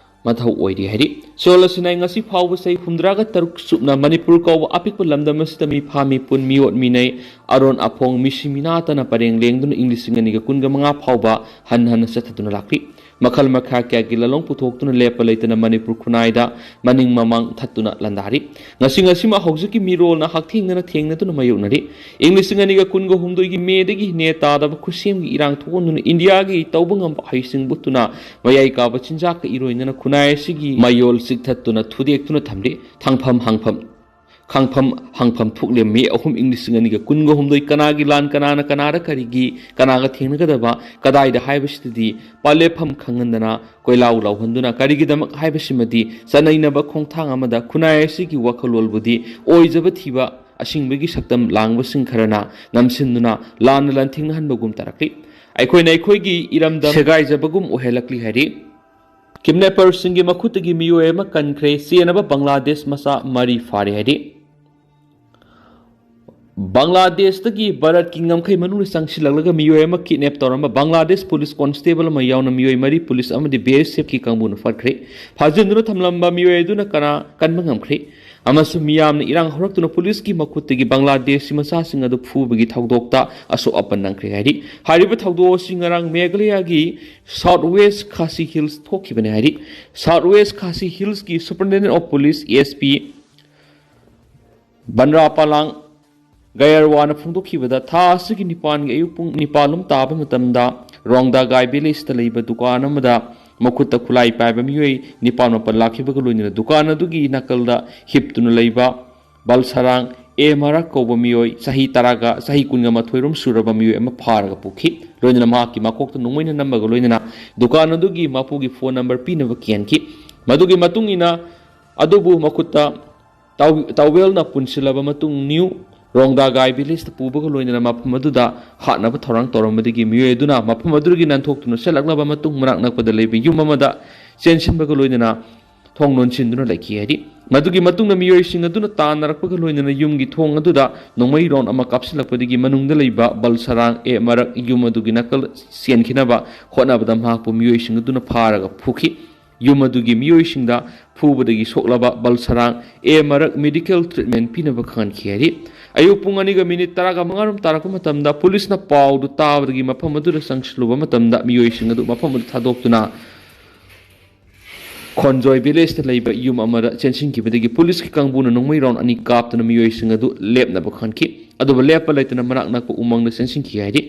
ꯃꯊꯧ ꯑꯣꯏꯔꯤ ꯍꯥꯏꯔꯤ꯫ ꯆꯦꯔꯣꯜ ꯑꯁꯤꯅ ꯉꯁꯤ ꯐꯥꯎꯕ ꯆꯍꯤ ꯍꯨꯝꯗ꯭ꯔꯥꯒ ꯇꯔꯨꯛ ꯆꯨꯞꯅ ꯃꯅꯤꯄꯨꯔ ꯀꯧꯕ ꯑꯄꯤꯛꯄ ꯂꯝꯗꯝ ꯑꯁꯤꯗ ꯃꯤꯐꯥ ꯃꯤꯄꯨꯟ, ꯃꯤꯑꯣꯠ ꯃꯤꯅꯩ, ꯑꯔꯣꯟ ꯑꯐꯣꯡ, ꯃꯤꯁꯤ ꯃꯤꯅꯥ ꯇꯥꯅ ꯄꯔꯦꯡ ꯂꯦꯡꯗꯨꯅ ꯏꯪ ꯂꯤꯁꯤꯡ ꯑꯅꯤꯒ ꯀꯨꯟꯒ ꯃꯉꯥ ꯐꯥꯎꯕ ꯍꯟ ꯍꯟꯅ ꯆꯠꯊꯗꯨꯅ ꯂꯥꯛꯂꯤ꯫ ꯃꯈꯜ ꯃꯈꯥ ꯀꯌꯥꯒꯤ ꯂꯥꯂꯣꯡ ꯄꯨꯊꯣꯛꯇꯨꯅ ꯂꯦꯞꯄ ꯂꯩꯇꯅ ꯃꯅꯤꯄꯨꯔ ꯈꯨꯟꯅꯥꯏꯗ ꯃꯅꯤꯡ ꯃꯃꯥꯡ ꯊꯠꯇꯨꯅ ꯂꯥꯟꯗꯥꯔꯤ꯫ ꯉꯁꯤ ꯉꯁꯤꯃꯛ ꯍꯧꯖꯤꯛꯀꯤ ꯃꯤꯔꯣꯜꯅ ꯍꯛꯊꯦꯡꯅꯅ ꯊꯦꯡꯅꯗꯨꯅ ꯃꯥꯌꯣꯛꯅꯔꯤ꯫ ꯏꯪ ꯂꯤꯁꯤꯡ ꯑꯅꯤꯒ ꯀꯨꯟꯒ ꯍꯨꯝꯗꯣꯏꯒꯤ ꯃꯦꯗꯒꯤ ꯅꯦ ꯇꯥꯗꯕ ꯈꯨꯠꯁꯦꯝꯒꯤ ꯏꯔꯥꯡ ꯊꯣꯛꯍꯟꯗꯨꯅ ꯏꯟꯗꯤꯌꯥꯒꯤ ꯇꯧꯕ ꯉꯝꯕ ꯍꯩꯁꯤꯡ ꯎꯠꯇꯨꯅ ꯃꯌꯥꯏ ꯀꯥꯕ ꯆꯤꯟꯖꯥꯛꯀ ꯏꯔꯣꯏꯅꯅ ꯈꯨꯟꯅꯥꯏ ꯑꯁꯤꯒꯤ ꯃꯌꯣꯜ ꯆꯤꯛꯊꯠꯇꯨꯅ ꯊꯨꯗꯦꯛꯇꯨꯅ ꯊꯝꯂꯤ꯫ ꯊꯥꯡꯐꯝ ꯍꯥꯡꯐꯝ ꯈꯥꯡꯐꯝ ꯍꯥꯡꯐꯝ ꯊꯣꯛꯂꯦ꯫ ꯃꯦ ꯑꯍꯨꯝ ꯏꯪ ꯂꯤꯁꯤꯡ ꯑꯅꯤꯒ ꯀꯨꯟꯒ ꯍꯨꯝꯗꯣꯏ ꯀꯅꯥꯒꯤ ꯂꯥꯟ, ꯀꯅꯥꯅ ꯀꯅꯥꯗ ꯀꯔꯤꯒꯤ, ꯀꯅꯥꯒ ꯊꯦꯡꯅꯒꯗꯕ, ꯀꯗꯥꯏꯗ ꯍꯥꯏꯕꯁꯤꯗꯗꯤ ꯄꯥꯂꯦꯞꯐꯝ ꯈꯪꯍꯟꯗꯅ ꯀꯣꯏꯂꯥꯎ ꯂꯥꯎꯍꯟꯗꯨꯅ ꯀꯔꯤꯒꯤꯗꯃꯛ ꯍꯥꯏꯕꯁꯤꯃꯗꯤ ꯆꯠꯅꯩꯅꯕ ꯈꯣꯡꯊꯥꯡ ꯑꯃꯗ ꯈꯨꯟꯅꯥꯏ ꯑꯁꯤꯒꯤ ꯋꯥꯈꯜꯂꯣꯟꯕꯨꯗꯤ ꯑꯣꯏꯖꯕ ꯊꯤꯕ ꯑꯁꯤꯡꯕꯒꯤ ꯁꯛꯇꯝ ꯂꯥꯡꯕꯁꯤꯡ ꯈꯔꯅ ꯅꯝꯁꯤꯟꯗꯨꯅ ꯂꯥꯟꯅ ꯂꯥꯟꯊꯦꯡꯅꯍꯟꯕꯒꯨꯝ ꯇꯥꯔꯛꯂꯤ꯫ ꯑꯩꯈꯣꯏꯅ ꯑꯩꯈꯣꯏꯒꯤ ꯏꯔꯝꯗꯝ ꯁꯦꯒꯥꯏꯖꯕꯒꯨꯝ ꯑꯣꯏꯍꯜꯂꯛꯂꯤ ꯍꯥꯏꯔꯤ꯫ ꯀꯤꯗꯅꯦꯄꯔꯁꯤꯡꯒꯤ ꯃꯈꯨꯠꯇꯒꯤ ꯃꯤꯑꯣꯏ ꯑꯃ ꯀꯟꯈ꯭ꯔꯦ꯫ ꯆꯦꯟꯅꯕ ꯕꯪꯒ꯭ꯂꯥꯗꯦꯁ ꯃꯆꯥ ꯃꯔꯤ ꯐꯥꯔꯦ ꯍꯥꯏꯔꯤ꯫ ꯕꯪꯒ꯭ꯂꯥꯗꯦꯁꯇꯒꯤ ꯚꯥꯔꯠꯀꯤ ꯉꯝꯈꯩ ꯃꯅꯨꯡꯗ ꯆꯪꯁꯤꯜꯂꯛꯂꯒ ꯃꯤꯑꯣꯏ ꯑꯃ ꯀꯤꯗꯅꯦꯞ ꯇꯧꯔꯝꯕ ꯕꯪꯒ꯭ꯂꯥꯗꯦꯁ ꯄꯨꯂꯤꯁ ꯀꯣꯟꯁꯇꯦꯕꯜ ꯑꯃ ꯌꯥꯎꯅ ꯃꯤꯑꯣꯏ ꯃꯔꯤ ꯄꯨꯂꯤꯁ ꯑꯃꯗꯤ ꯕꯤ ꯑꯦꯁ ꯑꯦꯐꯀꯤ ꯀꯥꯡꯕꯨꯅ ꯐꯥꯈ꯭ꯔꯦ꯫ ꯐꯥꯖꯤꯟꯗꯨꯅ ꯊꯝꯂꯝꯕ ꯃꯤꯑꯣꯏ ꯑꯗꯨꯅ ꯀꯅꯥ ꯀꯟꯕ ꯉꯝꯈ꯭ꯔꯦ ꯑꯃꯁꯨꯡ ꯃꯤꯌꯥꯝꯅ ꯏꯔꯥꯡ ꯍꯧꯔꯛꯇꯨꯅ ꯄꯨꯂꯤꯁꯀꯤ ꯃꯈꯨꯠꯇꯒꯤ ꯕꯪꯒ꯭ꯂꯥꯗꯦꯁꯀꯤ ꯃꯆꯥꯁꯤꯡ ꯑꯗꯨ ꯐꯨꯕꯒꯤ ꯊꯧꯗꯣꯛꯇ ꯑꯁꯣꯛ ꯑꯄꯟ ꯅꯪꯈ꯭ꯔꯦ ꯍꯥꯏꯔꯤ꯫ ꯍꯥꯏꯔꯤꯕ ꯊꯧꯗꯣꯛ ꯑꯁꯤ ꯉꯔꯥꯡ ꯃꯦꯘꯥꯂꯌꯥꯒꯤ ꯁꯥꯎꯠ ꯋꯦꯁ ꯈꯥꯁꯤ ꯍꯤꯜꯁ ꯊꯣꯛꯈꯤꯕꯅꯤ ꯍꯥꯏꯔꯤ꯫ ꯁꯥꯎꯠ ꯋꯦꯁ ꯈꯥꯁꯤ ꯍꯤꯜꯁꯀꯤ ꯁꯨꯄꯔꯤꯟꯇꯦꯟꯗꯦꯟ of police, A S P, ꯕꯟꯔꯥ ꯄꯥꯂꯥꯡ ꯒꯌꯔꯋꯥꯅ ꯐꯣꯡꯗꯣꯛꯈꯤꯕꯗ, ꯊꯥ ꯑꯁꯤꯒꯤ ꯅꯤꯄꯥꯟꯒꯤ ꯑꯌꯨꯛ ꯄꯨꯡ ꯅꯤꯄꯥꯟ ꯂꯣꯝ ꯇꯥꯕ ꯃꯇꯝꯗ ꯔꯣꯡꯗꯥꯒꯥꯏ ꯚꯤꯂꯦꯖꯇ ꯂꯩꯕ ꯗꯨꯀꯥꯟ ꯑꯃꯗ ꯃꯈꯨꯠꯇ ꯈꯨꯠꯂꯥꯏ ꯄꯥꯏꯕ ꯃꯤꯑꯣꯏ ꯅꯤꯄꯥꯟ ꯃꯥꯄꯟ ꯂꯥꯛꯈꯤꯕꯒ ꯂꯣꯏꯅꯅ ꯗꯨꯀꯥꯟ ꯑꯗꯨꯒꯤ ꯅꯥꯀꯜꯗ ꯍꯤꯞꯇꯨꯅ ꯂꯩꯕ ꯕꯜꯁꯔꯥꯡ ꯑꯦ ꯃꯔꯛ ꯀꯧꯕ ꯃꯤꯑꯣꯏ ꯆꯍꯤ ꯇꯔꯥꯒ, ꯆꯍꯤ ꯀꯨꯟꯒ ꯃꯥꯊꯣꯏ ꯔꯣꯝ ꯁꯨꯔꯕ ꯃꯤꯑꯣꯏ ꯑꯃ ꯐꯥꯔꯒ ꯄꯨꯈꯤ꯫ ꯂꯣꯏꯅꯅ ꯃꯍꯥꯛꯀꯤ ꯃꯀꯣꯛꯇ ꯅꯣꯡꯃꯩꯅ ꯅꯝꯕꯒ ꯂꯣꯏꯅꯅ ꯗꯨꯀꯥꯟ ꯑꯗꯨꯒꯤ ꯃꯄꯨꯒꯤ ꯐꯣꯟ ꯅꯝꯕꯔ ꯄꯤꯅꯕ ꯀꯤꯍꯟꯈꯤ꯫ ꯃꯗꯨꯒꯤ ꯃꯇꯨꯡ ꯏꯟꯅ ꯑꯗꯨꯕꯨ ꯃꯈꯨꯠꯇ ꯇꯥꯎ-, ꯇꯥꯋꯦꯜꯅ ꯄꯨꯟꯁꯤꯜꯂꯕ ꯃꯇꯨꯡ ꯅ꯭ꯌꯨ ꯔꯣꯡꯗꯥꯒꯥꯏ ꯚꯤꯂꯦꯖꯇ ꯄꯨꯕꯒ ꯂꯣꯏꯅꯅ ꯃꯐꯝ ꯑꯗꯨꯗ ꯍꯥꯠꯅꯕ ꯊꯧꯔꯥꯡ ꯇꯧꯔꯝꯕꯗꯒꯤ ꯃꯤꯑꯣꯏ ꯑꯗꯨꯅ ꯃꯐꯝ ꯑꯗꯨꯗꯒꯤ ꯅꯥꯟꯊꯣꯛꯇꯨꯅ ꯆꯠꯂꯛꯂꯕ ꯃꯇꯨꯡ ꯃꯅꯥꯛ ꯅꯛꯄꯗ ꯂꯩꯕ ꯌꯨꯝ ꯑꯃꯗ ꯆꯦꯟꯁꯤꯟꯕꯒ ꯂꯣꯏꯅꯅ ꯊꯣꯡ ꯂꯣꯟꯁꯤꯟꯗꯨꯅ ꯂꯩꯈꯤ ꯍꯥꯏꯔꯤ꯫ ꯃꯗꯨꯒꯤ ꯃꯇꯨꯡꯗ ꯃꯤꯑꯣꯏꯁꯤꯡ ꯑꯗꯨꯅ ꯇꯥꯟꯅꯔꯛꯄꯒ ꯂꯣꯏꯅꯅ ꯌꯨꯝꯒꯤ ꯊꯣꯡ ꯑꯗꯨꯗ ꯅꯣꯡꯃꯩ ꯔꯥꯎꯟ ꯑꯃ ꯀꯥꯞꯁꯤꯜꯂꯛꯄꯗꯒꯤ ꯃꯅꯨꯡꯗ ꯂꯩꯕ ꯕꯜꯁꯔꯥꯡ ꯑꯦ ꯃꯔꯛ ꯌꯨꯝ ꯑꯗꯨꯒꯤ ꯅꯥꯀꯜ ꯆꯦꯟꯈꯤꯅꯕ ꯍꯣꯠꯅꯕꯗ ꯃꯍꯥꯛꯄꯨ ꯃꯤꯑꯣꯏꯁꯤꯡ ꯑꯗꯨꯅ ꯐꯥꯔꯒ ꯐꯨꯈꯤ꯫ ꯌꯨꯝ ꯑꯗꯨꯒꯤ ꯃꯤꯑꯣꯏꯁꯤꯡꯗ ꯐꯨꯕꯗꯒꯤ ꯁꯣꯛꯂꯕ ꯕꯜꯁꯔꯥꯡ ꯑꯦ ꯃꯔꯛ ꯃꯦꯗꯤꯀꯦꯜ ꯇ꯭ꯔꯤꯠꯃꯦꯟ ꯄꯤꯅꯕ ꯈꯪꯍꯟꯈꯤ ꯍꯥꯏꯔꯤ꯫ ꯑꯌꯨꯛ ꯄꯨꯡ ꯑꯅꯤꯒ ꯃꯤꯅꯤꯠ ꯇꯔꯥꯒ ꯃꯉꯥ ꯔꯣꯝ ꯇꯥꯔꯛꯄ ꯃꯇꯝꯗ ꯄꯨꯂꯤꯁꯅ ꯄꯥꯎꯗꯨ ꯇꯥꯕꯗꯒꯤ ꯃꯐꯝ ꯑꯗꯨꯗ ꯆꯪꯁꯤꯜꯂꯨꯕ ꯃꯇꯝꯗ ꯃꯤꯑꯣꯏꯁꯤꯡ ꯑꯗꯨ ꯃꯐꯝ ꯑꯗꯨ ꯊꯥꯗꯣꯛꯇꯨꯅ ꯈꯣꯟꯖꯣꯏ ꯚꯤꯂꯦꯖꯇ ꯂꯩꯕ ꯌꯨꯝ ꯑꯃꯗ ꯆꯦꯟꯁꯤꯟꯈꯤꯕꯗꯒꯤ ꯄꯨꯂꯤꯁꯀꯤ ꯀꯥꯡꯕꯨꯅ ꯅꯣꯡꯃꯩ ꯔꯥꯎꯟ ꯑꯅꯤ ꯀꯥꯞꯇꯨꯅ ꯃꯤꯑꯣꯏꯁꯤꯡ ꯑꯗꯨ ꯂꯦꯞꯅꯕ ꯈꯟꯈꯤ꯫ ꯑꯗꯨꯕꯨ ꯂꯦꯞꯄ ꯂꯩꯇꯅ ꯃꯅꯥꯛ ꯅꯛꯄ ꯎꯃꯪꯗ ꯆꯦꯟꯁꯤꯟꯈꯤ ꯍꯥꯏꯔꯤ꯫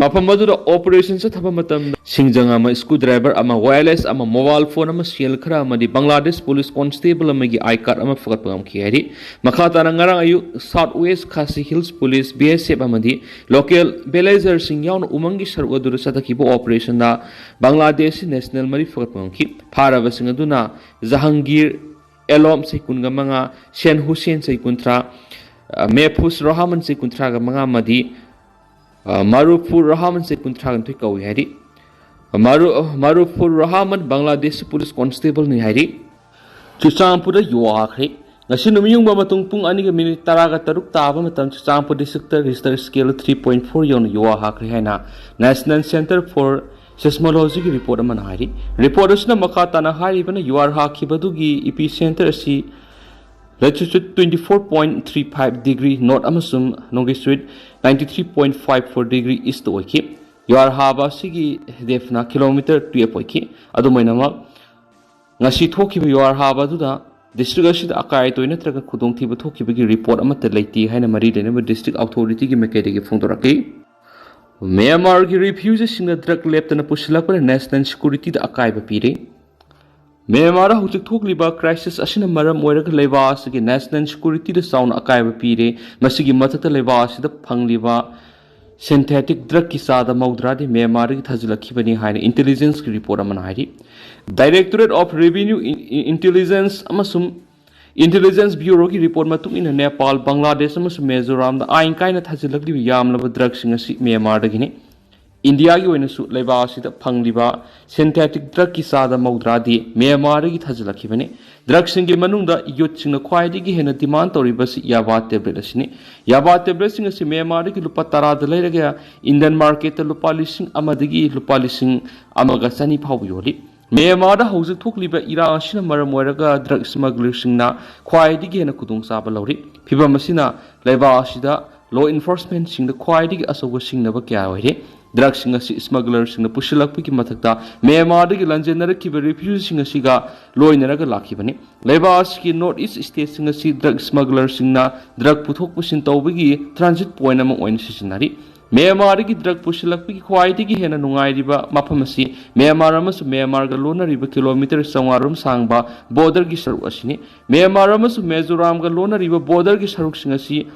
ꯃꯐꯝ ꯑꯗꯨꯗ ꯑꯣꯄꯔꯦꯁꯟ ꯆꯠꯊꯕ ꯃꯇꯝꯗ ꯁꯤꯡꯖꯪ ꯑꯃ, ꯁ꯭ꯀ꯭ꯔꯨ ꯗ꯭ꯔꯥꯏꯚꯔ ꯑꯃ, ꯋꯥꯌꯔꯂꯦꯁ ꯑꯃ, ꯃꯣꯕꯥꯏꯜ ꯐꯣꯟ ꯑꯃ, ꯁꯦꯜ ꯈꯔ ꯑꯃꯗꯤ ꯕꯪꯒ꯭ꯂꯥꯗꯦꯁ ꯄꯨꯂꯤꯁ ꯀꯣꯟꯁꯇꯦꯕꯜ ꯑꯃꯒꯤ ꯑꯥꯏ ꯀꯥꯔꯗ ꯑꯃ ꯐꯒꯠꯄ ꯉꯝꯈꯤ ꯍꯥꯏꯔꯤ꯫ ꯃꯈꯥ ꯇꯥꯅ ꯉꯔꯥꯡ ꯑꯌꯨꯛ south west Khasi hills police, B ꯑꯦꯁ ꯑꯦꯐ ꯑꯃꯗꯤ ꯂꯣꯀꯦꯜ ꯚꯤꯂꯦꯖꯔꯁꯤꯡ ꯌꯥꯎꯅ ꯎꯃꯪꯒꯤ ꯁꯔꯨꯛ ꯑꯗꯨꯗ ꯆꯠꯊꯈꯤꯕ ꯑꯣꯄꯔꯦꯁꯟꯗ ꯕꯪꯒ꯭ꯂꯥꯗꯦꯁꯀꯤ ꯅꯦꯁꯅꯦꯜ ꯃꯔꯤ ꯐꯒꯠꯄ ꯉꯝꯈꯤ꯫ ꯐꯥꯔꯕꯁꯤꯡ ꯑꯗꯨꯅ ꯖꯍꯥꯡꯒꯤꯔ ꯑꯦꯂꯣꯝ ꯆꯍꯤ ꯀꯨꯟꯒ ꯃꯉꯥ, ꯁꯦꯟ ꯍꯨꯁꯦꯟ ꯆꯍꯤ ꯀꯨꯟꯊ꯭ꯔꯥ, ꯑ, ꯃꯦꯐꯨꯁ ꯔꯣꯍꯥꯃꯟ ꯆꯍꯤ ꯀꯨꯟꯊ꯭ꯔꯥꯒ ꯃꯉꯥ ꯑꯃꯗꯤ, ꯑ, ꯃꯥꯔꯨꯐꯨꯔ ꯔꯣꯍꯥꯃꯟ ꯆꯍꯤ ꯀꯨꯟꯊ꯭ꯔꯥꯒ ꯅꯤꯊꯣꯏ ꯀꯧꯏ ꯍꯥꯏꯔꯤ꯫ ꯃꯥꯔꯨ-, ꯃꯥꯔꯨꯐꯨꯔ ꯔꯣꯍꯥꯃꯟ ꯕꯪꯒ꯭ꯂꯥꯗꯦꯁ ꯄꯨꯂꯤꯁ ꯀꯣꯟꯁꯇꯦꯕꯜꯅꯤ ꯍꯥꯏꯔꯤ꯫ ꯆꯨꯔꯆꯥꯟꯄꯨꯔꯗ ꯌꯨ ꯍꯥꯈ꯭ꯔꯦ꯫ ꯉꯁꯤ ꯅꯨꯃꯤꯠꯌꯨꯡꯕ ꯃꯇꯨꯡ ꯄꯨꯡ ꯑꯅꯤꯒ ꯃꯤꯅꯤꯠ ꯇꯔꯥꯒ ꯇꯔꯨꯛ ꯇꯥꯕ ꯃꯇꯝ ꯆꯨꯔꯆꯥꯟꯄꯨꯔ ꯗꯤꯁꯇ꯭ꯔꯤꯛꯇ ꯔꯤꯁꯇꯔ ꯁ꯭ꯀꯦꯜꯗ ꯊ꯭ꯔꯤ ꯄꯣꯏꯟꯠ ꯐꯣꯔ ꯌꯧꯅ ꯌꯨ ꯍꯥꯈ꯭ꯔꯦ ꯍꯥꯏꯅ ꯅꯦꯁꯅꯦꯜ ꯁꯦꯟꯇꯔ ꯐꯣꯔ ꯁꯤꯁꯃꯣꯂꯣꯖꯤꯒꯤ ꯔꯤꯄꯣꯔꯠ ꯑꯃꯅ ꯍꯥꯏꯔꯤ꯫ ꯔꯤꯄꯣꯔꯠ ꯑꯁꯤꯅ ꯃꯈꯥ ꯇꯥꯅ ꯍꯥꯏꯔꯤꯕꯅ ꯌꯨ ꯑꯥꯔ ꯍꯥꯈꯤꯕꯗꯨꯒꯤ ꯏꯄꯤ ꯁꯦꯟꯇꯔ ꯑꯁꯤ latitude twenty four point three five degree north ꯑꯃꯁꯨꯡ longitude ninety three point five four degree ꯏꯁꯠꯇ ꯑꯣꯏꯈꯤ꯫ ꯌꯨ ꯑꯥꯔ ꯍꯥꯕ ꯑꯁꯤꯒꯤ ꯍꯦꯗꯦꯐꯅ ꯀꯤꯂꯣꯃꯤꯇꯔ ꯇꯨꯌꯦꯜꯐ ꯑꯣꯏꯈꯤ꯫ ꯑꯗꯨꯝ ꯑꯣꯏꯅꯃꯛ, ꯉꯁꯤ ꯊꯣꯛꯈꯤꯕ ꯌꯨ ꯑꯥꯔ ꯍꯥꯕ ꯑꯗꯨꯗ ꯗꯤꯁꯇ꯭ꯔꯤꯛ ꯑꯁꯤꯗ ꯑꯀꯥꯏ ꯑꯇꯣꯏ ꯅꯠꯇ꯭ꯔꯒ ꯈꯨꯗꯣꯡꯊꯤꯕ ꯊꯣꯛꯈꯤꯕꯒꯤ ꯔꯤꯄꯣꯔꯠ ꯑꯃꯠꯇ ꯂꯩꯇꯦ ꯍꯥꯏꯅ ꯃꯔꯤ ꯂꯩꯅꯕ ꯗꯤꯁꯇ꯭ꯔꯤꯛ ꯑꯣꯊꯣꯔꯤꯇꯤꯒꯤ ꯃꯥꯏꯀꯩꯗꯒꯤ ꯐꯣꯡꯗꯣꯔꯛꯈꯤ꯫ ꯃ꯭ꯌꯥꯟꯃꯥꯔꯒꯤ ꯔꯤꯐ꯭ꯌꯨꯖꯤꯁꯤꯡꯅ ꯗ꯭ꯔꯒ ꯂꯦꯞꯇꯅ ꯄꯨꯁꯤꯜꯂꯛꯄꯅ ꯅꯦꯁꯅꯦꯜ ꯁꯦꯀ꯭ꯌꯨꯔꯤꯇꯤꯗ ꯑꯀꯥꯏꯕ ꯄꯤꯔꯦ꯫ ꯃ꯭ꯌꯥꯟꯃꯥꯔꯗ ꯍꯧꯖꯤꯛ ꯊꯣꯛꯂꯤꯕ ꯀ꯭ꯔꯥꯏꯁꯤꯁ ꯑꯁꯤꯅ ꯃꯔꯝ ꯑꯣꯏꯔꯒ ꯂꯩꯕꯥꯛ ꯑꯁꯤꯒꯤ ꯅꯦꯁꯅꯦꯜ ꯁꯦꯀ꯭ꯌꯨꯔꯤꯇꯤꯗ ꯆꯥꯎꯅ ꯑꯀꯥꯏꯕ ꯄꯤꯔꯦ꯫ ꯃꯁꯤꯒꯤ ꯃꯊꯛꯇ ꯂꯩꯕꯥꯛ ꯑꯁꯤꯗ ꯐꯪꯂꯤꯕ ꯁꯤꯟꯊꯦꯇꯤꯛ ꯗ꯭ꯔꯒꯀꯤ ꯆꯥꯗ ꯃꯧꯗ꯭ꯔꯥꯗꯤ ꯃ꯭ꯌꯥꯟꯃꯥꯔꯗꯒꯤ ꯊꯥꯖꯤꯜꯂꯛꯈꯤꯕꯅꯤ ꯍꯥꯏꯅ ꯏꯟꯇꯦꯂꯤꯖꯦꯟꯁꯀꯤ ꯔꯤꯄꯣꯔꯠ ꯑꯃꯅ ꯍꯥꯏꯔꯤ꯫ Directorate of Revenue, in-, in-, intelligence ꯑꯃꯁꯨꯡ ꯏꯟꯇꯦꯂꯤꯖꯦꯟꯁ ꯕ꯭ꯌꯨꯔꯣꯒꯤ ꯔꯤꯄꯣꯔꯠ ꯃꯇꯨꯡ ꯏꯟꯅ ꯅꯦꯄꯥꯜ, ꯕꯪꯒ꯭ꯂꯥꯗꯦꯁ ꯑꯃꯁꯨꯡ ꯃꯤꯖꯣꯔꯥꯝꯗ ꯑꯥꯏꯟ ꯀꯥꯏꯅ ꯊꯥꯖꯤꯜꯂꯛꯂꯤꯕ ꯌꯥꯝꯂꯕ ꯗ꯭ꯔꯒꯁꯤꯡ ꯑꯁꯤ ꯃ꯭ꯌꯥꯟꯃꯥꯔꯗꯒꯤꯅꯤ꯫ ꯏꯟꯗꯤꯌꯥꯒꯤ ꯑꯣꯏꯅꯁꯨ ꯂꯩꯕꯥꯛ ꯑꯁꯤꯗ ꯐꯪꯂꯤꯕ ꯁꯤꯟꯊꯦꯇꯤꯛ ꯗ꯭ꯔꯒꯀꯤ ꯆꯥꯗ ꯃꯧꯗ꯭ꯔꯥꯗꯤ ꯃ꯭ꯌꯥꯟꯃꯥꯔꯗꯒꯤ ꯊꯥꯖꯤꯜꯂꯛꯈꯤꯕꯅꯤ꯫ ꯗ꯭ꯔꯒꯁꯤꯡꯒꯤ ꯃꯅꯨꯡꯗ ꯌꯨꯠꯁꯤꯡꯅ ꯈ꯭ꯋꯥꯏꯗꯒꯤ ꯍꯦꯟꯅ ꯗꯤꯃꯥꯟ ꯇꯧꯔꯤꯕꯁꯤ ꯌꯥꯕꯥ ꯇꯦꯕ꯭ꯂꯦꯠ ꯑꯁꯤꯅꯤ꯫ ꯌꯥꯕꯥ ꯇꯦꯕ꯭ꯂꯦꯠꯁꯤꯡ ꯑꯁꯤ ꯃ꯭ꯌꯥꯟꯃꯥꯔꯗꯒꯤ ꯂꯨꯄꯥ ꯇꯔꯥꯗ ꯂꯩꯔꯒ ꯏꯟꯗꯤꯌꯟ ꯃꯥꯔꯀꯦꯠꯇ ꯂꯨꯄꯥ ꯂꯤꯁꯤꯡ ꯑꯃꯗꯒꯤ ꯂꯨꯄꯥ ꯂꯤꯁꯤꯡ ꯑꯃꯒ ꯆꯅꯤ ꯐꯥꯎꯕ ꯌꯣꯜꯂꯤ꯫ ꯃ꯭ꯌꯥꯟꯃꯥꯔꯗ ꯍꯧꯖꯤꯛ ꯊꯣꯛꯂꯤꯕ ꯏꯔꯥꯡ ꯑꯁꯤꯅ ꯃꯔꯝ ꯑꯣꯏꯔꯒ ꯗ꯭ꯔꯒ ꯁ꯭ꯃꯒꯂꯔꯁꯤꯡꯅ ꯈ꯭ꯋꯥꯏꯗꯒꯤ ꯍꯦꯟꯅ ꯈꯨꯗꯣꯡꯆꯥꯕ ꯂꯧꯔꯤ꯫ ꯐꯤꯚꯝ ꯑꯁꯤꯅ ꯂꯩꯕꯥꯛ ꯑꯁꯤꯗ ꯂꯣ ꯏꯟꯐꯣꯔꯁꯃꯦꯟꯁꯤꯡꯗ ꯈ꯭ꯋꯥꯏꯗꯒꯤ ꯑꯆꯧꯕ ꯁꯤꯡꯅꯕ ꯀꯌꯥ ꯑꯣꯏꯔꯤ꯫ ꯗ꯭ꯔꯒꯁꯤꯡ ꯑꯁꯤ ꯁ꯭ꯃꯒꯂꯔꯁꯤꯡꯅ ꯄꯨꯁꯤꯜꯂꯛꯄꯒꯤ ꯃꯊꯛꯇ ꯃ꯭ꯌꯥꯟꯃꯥꯔꯗꯒꯤ ꯂꯥꯟꯖꯦꯟꯅꯔꯛꯈꯤꯕ ꯔꯤꯐ꯭ꯌꯨꯖꯤꯁꯤꯡ ꯑꯁꯤꯒ ꯂꯣꯏꯅꯔꯒ ꯂꯥꯛꯈꯤꯕꯅꯤ꯫ ꯂꯩꯕꯥꯛ ꯑꯁꯤꯒꯤ ꯅꯣꯔꯠ ꯏꯁ ꯁ꯭ꯇꯦꯠꯁꯤꯡ ꯑꯁꯤ ꯗ꯭ꯔꯒ ꯁ꯭ꯃꯒꯂꯔꯁꯤꯡꯅ ꯗ꯭ꯔꯒ ꯄꯨꯊꯣꯛ ꯄꯨꯁꯤꯟ ꯇꯧꯕꯒꯤ ꯇ꯭ꯔꯥꯟꯖꯤꯠ ꯄꯣꯏꯟꯠ ꯑꯃ ꯑꯣꯏꯅ ꯁꯤꯖꯤꯟꯅꯔꯤ꯫ ꯃ꯭ꯌꯥꯟꯃꯥꯔꯗꯒꯤ ꯗ꯭ꯔꯒ ꯄꯨꯁꯤꯜꯂꯛꯄꯒꯤ ꯈ꯭ꯋꯥꯏꯗꯒꯤ ꯍꯦꯟꯅ ꯅꯨꯡꯉꯥꯏꯔꯤꯕ ꯃꯐꯝ ꯑꯁꯤ ꯃ꯭ꯌꯥꯟꯃꯥꯔ ꯑꯃꯁꯨꯡ ꯃ꯭ꯌꯥꯟꯃꯥꯔꯒ ꯂꯣꯟꯅꯔꯤꯕ ꯀꯤꯂꯣꯃꯤꯇꯔ ꯆꯥꯝꯃꯉꯥ ꯔꯣꯝ ꯁꯥꯡꯕ ꯕꯣꯔꯗꯔꯒꯤ ꯁꯔꯨꯛ ꯑꯁꯤꯅꯤ꯫ ꯃ꯭ꯌꯥꯟꯃꯥꯔ ꯑꯃꯁꯨꯡ ꯃꯤꯖꯣꯔꯥꯝꯒ ꯂꯣꯟꯅꯔꯤꯕ ꯕꯣꯔꯗꯔꯒꯤ ꯁꯔꯨꯛꯁꯤꯡ ꯑꯁꯤ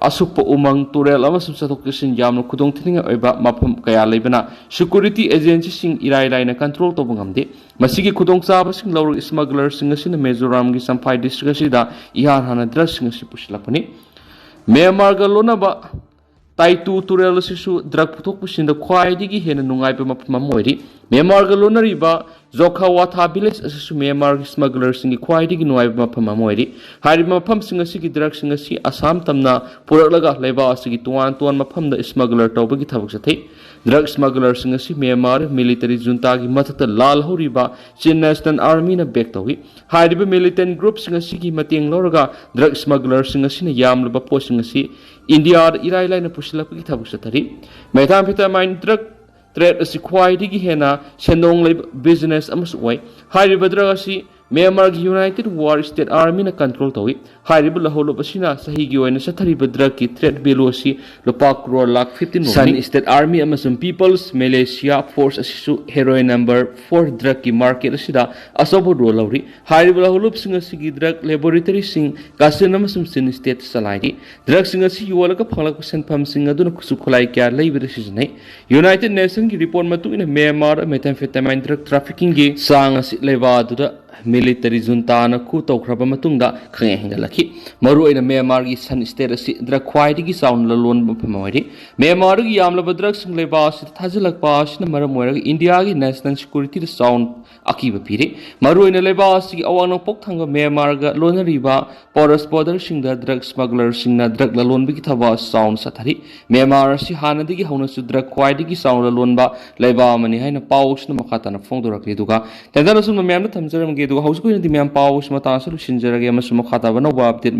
ꯑꯁꯨꯞꯄ ꯎꯃꯪ, ꯇꯨꯔꯦꯜ ꯑꯃꯁꯨꯡ ꯆꯠꯊꯣꯛ ꯆꯠꯁꯤꯟ ꯌꯥꯝꯅ ꯈꯨꯗꯣꯡꯊꯤꯅꯤꯡꯉꯥꯏ ꯑꯣꯏꯕ ꯃꯐꯝ ꯀꯌꯥ ꯂꯩꯕꯅ ꯁꯦꯀ꯭ꯌꯨꯔꯤꯇꯤ ꯑꯦꯖꯦꯟꯁꯤꯁꯤꯡ ꯏꯔꯥꯏ ꯂꯥꯏꯅ ꯀꯟꯇ꯭ꯔꯣꯜ ꯇꯧꯕ ꯉꯝꯗꯦ꯫ ꯃꯁꯤꯒꯤ ꯈꯨꯗꯣꯡꯆꯥꯕꯁꯤꯡ ꯂꯧꯔꯒ ꯁ꯭ꯃꯒꯂꯔꯁꯤꯡ ꯑꯁꯤꯅ ꯃꯤꯖꯣꯔꯥꯝꯒꯤ ꯆꯝꯐꯥꯏ ꯗꯤꯁꯇ꯭ꯔꯤꯛ ꯑꯁꯤꯗ ꯏꯍꯥꯟ ꯍꯥꯟꯅ ꯗ꯭ꯔꯒꯁꯤꯡ ꯑꯁꯤ ꯄꯨꯁꯤꯜꯂꯛꯄꯅꯤ꯫ ꯃ꯭ꯌꯥꯟꯃꯥꯔꯒ ꯂꯣꯟꯅꯕ ꯇꯥꯏꯇꯨ ꯇꯨꯔꯦꯜ ꯑꯁꯤꯁꯨ ꯗ꯭ꯔꯒ ꯄꯨꯊꯣꯛ ꯄꯨꯁꯤꯟꯗ ꯈ꯭ꯋꯥꯏꯗꯒꯤ ꯍꯦꯟꯅ ꯅꯨꯡꯉꯥꯏꯕ ꯃꯐꯝ ꯑꯃ ꯑꯣꯏꯔꯤ꯫ ꯃ꯭ꯌꯥꯟꯃꯥꯔꯒ ꯂꯣꯟꯅꯔꯤꯕ ꯖꯣꯈꯥꯋꯥꯊꯥ ꯚꯤꯂꯦꯖ ꯑꯁꯤꯁꯨ ꯃ꯭ꯌꯥꯟꯃꯥꯔꯒꯤ ꯁ꯭ꯃꯒꯂꯔꯁꯤꯡꯒꯤ ꯈ꯭ꯋꯥꯏꯗꯒꯤ ꯅꯨꯡꯉꯥꯏꯕ ꯃꯐꯝ ꯑꯃ ꯑꯣꯏꯔꯤ꯫ ꯍꯥꯏꯔꯤꯕ ꯃꯐꯝꯁꯤꯡ ꯑꯁꯤꯒꯤ ꯗ꯭ꯔꯒꯁꯤꯡ ꯑꯁꯤ ꯑꯁꯥꯝ ꯇꯝꯅ ꯄꯨꯔꯛꯂꯒ ꯂꯩꯕꯥꯛ ꯑꯁꯤꯒꯤ ꯇꯣꯉꯥꯟ ꯇꯣꯉꯥꯟꯕ ꯃꯐꯝꯗ ꯁ꯭ꯃꯒꯂꯔ ꯇꯧꯕꯒꯤ ꯊꯕꯛ ꯆꯠꯊꯩ꯫ ꯗ꯭ꯔꯒ ꯁ꯭ꯃꯒꯂꯔꯁꯤꯡ ꯑꯁꯤ ꯃ꯭ꯌꯥꯟꯃꯥꯔ ꯃꯤꯂꯤꯇꯔꯤ ꯖꯨꯟꯇꯥꯒꯤ ꯃꯊꯛꯇ ꯂꯥꯜꯍꯧꯔꯤꯕ ꯆꯤꯟ ꯅꯦꯁꯅꯦꯜ ꯑꯥꯔꯃꯤꯅ ꯕꯦꯛ ꯇꯧꯏ꯫ ꯍꯥꯏꯔꯤꯕ ꯃꯤꯂꯤꯇꯦꯟꯠ ꯒ꯭ꯔꯨꯞꯁꯤꯡ ꯑꯁꯤꯒꯤ ꯃꯇꯦꯡ ꯂꯧꯔꯒ ꯗ꯭ꯔꯒ ꯁ꯭ꯃꯒꯂꯔꯁꯤꯡ ꯑꯁꯤꯅ ꯌꯥꯝꯂꯕ ꯄꯣꯠꯁꯤꯡ ꯑꯁꯤ ꯏꯟꯗꯤꯌꯥꯗ ꯏꯔꯥꯏ ꯂꯥꯏꯅ ꯄꯨꯁꯤꯜꯂꯛꯄꯒꯤ ꯊꯕꯛ ꯆꯠꯊꯔꯤ꯫ ꯃꯦꯊꯥꯝꯐꯦꯇꯥꯃꯥꯏꯟ ꯗ꯭ꯔꯒ ꯇ꯭ꯔꯦꯗ ꯑꯁꯤ ꯈ꯭ꯋꯥꯏꯗꯒꯤ ꯍꯦꯟꯅ ꯁꯦꯟꯗꯣꯡ ꯂꯩꯕ ꯕꯤꯖꯤꯅꯦꯁ ꯑꯃꯁꯨ ꯑꯣꯏ꯫ ꯍꯥꯏꯔꯤꯕ ꯗ꯭ꯔꯒ ꯑꯁꯤ ꯃ꯭ꯌꯥꯟꯃꯥꯔꯒꯤ ꯌꯨꯅꯥꯏꯇꯦꯗ ꯋꯥꯔ ꯁ꯭ꯇꯦꯠ ꯑꯥꯔꯃꯤꯅ ꯀꯟꯇ꯭ꯔꯣꯜ ꯇꯧꯏ꯫ ꯍꯥꯏꯔꯤꯕ ꯂꯧꯍꯧꯂꯨꯞ ꯑꯁꯤꯅ ꯆꯍꯤꯒꯤ ꯑꯣꯏꯅ ꯆꯠꯊꯔꯤꯕ ꯗ꯭ꯔꯒꯀꯤ ꯇ꯭ꯔꯦꯗ ꯚꯦꯂꯨ ꯑꯁꯤ ꯂꯨꯄꯥ ꯀ꯭ꯔꯣꯔ ꯂꯥꯈ ꯐꯤꯐꯇꯤꯟ ꯔꯣꯝꯅꯤ꯫ ꯁꯟ ꯁ꯭ꯇꯦꯠ ꯑꯥꯔꯃꯤ ꯑꯃꯁꯨꯡ ꯄꯤꯄꯜꯁ ꯃꯦꯂꯦꯁꯤꯌꯥ ꯐꯣꯔꯁ ꯑꯁꯤꯁꯨ ꯍꯦꯔꯣꯏꯟ ꯅꯝꯕꯔ ꯐꯣꯔ ꯗ꯭ꯔꯒꯀꯤ ꯃꯥꯔꯀꯦꯠ ꯑꯁꯤꯗ ꯑꯆꯧꯕ ꯔꯣꯜ ꯂꯧꯔꯤ꯫ ꯍꯥꯏꯔꯤꯕ ꯂꯧꯍꯧꯂꯨꯞꯁꯤꯡ ꯑꯁꯤꯒꯤ ꯗ꯭ꯔꯒ ꯂꯦꯕꯣꯔꯦꯇꯔꯤꯁꯤꯡ ꯀꯥꯆꯤꯟ ꯑꯃꯁꯨꯡ ꯆꯤꯟ ꯁ꯭ꯇꯦꯠꯇ ꯆꯂꯥꯏꯔꯤ꯫ ꯗ꯭ꯔꯒꯁꯤꯡ ꯑꯁꯤ ꯌꯣꯜꯂꯒ ꯐꯪꯂꯛꯄ ꯁꯦꯟꯐꯝꯁꯤꯡ ꯑꯗꯨꯅ ꯈꯨꯠꯁꯨ ꯈꯨꯠꯂꯥꯏ ꯀꯌꯥ ꯂꯩꯕꯗ ꯁꯤꯖꯤꯟꯅꯩ꯫ ꯌꯨꯅꯥꯏꯇꯦꯗ ꯅꯦꯁꯟꯒꯤ ꯔꯤꯄꯣꯔꯠ ꯃꯇꯨꯡ ꯏꯟꯅ ꯃ꯭ꯌꯥꯟꯃꯥꯔꯗ ꯃꯦꯊꯥꯝꯐꯦꯇꯥꯃꯥꯏꯟ ꯗ꯭ꯔꯒ ꯇ꯭ꯔꯥꯐꯤꯀꯤꯡꯒꯤ ꯆꯥꯡ ꯑꯁꯤ ꯂꯩꯕꯥꯛ ꯑꯗꯨꯗ ꯃꯤꯂꯤꯇꯔꯤ ꯖꯨꯟꯇꯥꯅ ꯈꯨ ꯇꯧꯈ꯭ꯔꯕ ꯃꯇꯨꯡꯗ ꯈꯪꯍꯦꯟ ꯍꯦꯟꯒꯠꯂꯛꯈꯤ꯫ ꯃꯔꯨꯑꯣꯏꯅ ꯃ꯭ꯌꯥꯟꯃꯥꯔꯒꯤ ꯁꯟ ꯁ꯭ꯇꯦꯠ ꯑꯁꯤ ꯗ꯭ꯔꯒ ꯈ꯭ꯋꯥꯏꯗꯒꯤ ꯆꯥꯎꯅ ꯂꯂꯣꯟꯕ ꯃꯐꯝ ꯑꯣꯏꯔꯤ꯫ ꯃ꯭ꯌꯥꯟꯃꯥꯔꯗꯒꯤ ꯌꯥꯝꯂꯕ ꯗ꯭ꯔꯒꯁꯤꯡ ꯂꯩꯕꯥꯛ ꯑꯁꯤꯗ ꯊꯥꯖꯤꯜꯂꯛꯄ ꯑꯁꯤꯅ ꯃꯔꯝ ꯑꯣꯏꯔꯒ ꯏꯟꯗꯤꯌꯥꯒꯤ ꯅꯦꯁꯅꯦꯜ ꯁꯦꯀ꯭ꯌꯨꯔꯤꯇꯤꯗ ꯆꯥꯎꯅ ꯑꯀꯤꯕ ꯄꯤꯔꯤ꯫ ꯃꯔꯨꯑꯣꯏꯅ ꯂꯩꯕꯥꯛ ꯑꯁꯤꯒꯤ ꯑꯋꯥꯡ ꯅꯣꯡꯄꯣꯛ ꯊꯪꯕ ꯃ꯭ꯌꯥꯟꯃꯥꯔꯒ ꯂꯣꯟꯅꯔꯤꯕ ꯄꯣꯔꯁ ꯕꯣꯔꯗꯔꯁꯤꯡꯗ ꯗ꯭ꯔꯒ ꯁ꯭ꯃꯒꯂꯔꯁꯤꯡꯅ ꯗ꯭ꯔꯒ ꯂꯂꯣꯟꯕꯒꯤ ꯊꯕꯛ ꯑꯁꯤ ꯆꯥꯎꯅ ꯆꯠꯊꯔꯤ꯫ ꯃ꯭ꯌꯥꯟꯃꯥꯔ ꯑꯁꯤ ꯍꯥꯟꯅꯗꯒꯤ ꯍꯧꯅꯁꯨ ꯗ꯭ꯔꯒ ꯈ꯭ꯋꯥꯏꯗꯒꯤ ꯆꯥꯎꯅ ꯂꯂꯣꯟꯕ ꯂꯩꯕꯥꯛ ꯑꯃꯅꯤ ꯍꯥꯏꯅ ꯄꯥꯎ ꯑꯁꯤꯅ ꯃꯈꯥ ꯇꯥꯅ ꯐꯣꯡꯗꯣꯔꯛꯂꯤ꯫ ꯑꯗꯨꯒ ꯇꯦꯟꯗꯔ ꯑꯁꯨꯝꯅ ꯃꯌꯥꯝꯗ ꯊꯝꯖꯔꯝꯒꯦ꯫ ꯑꯗꯨꯒ ꯍꯧꯖꯤꯛꯀꯤ ꯑꯣꯏꯅꯗꯤ ꯃꯌꯥꯝ ꯄꯥꯎ ꯑꯁꯤ ꯃꯇꯥꯡ ꯑꯁꯤꯗ ꯂꯣꯏꯁꯤꯟꯖꯔꯒꯦ ꯑꯃꯁꯨꯡ ꯃꯈꯥ ꯇꯥꯕ ꯑꯅꯧꯕ ꯑꯞꯗꯦꯠ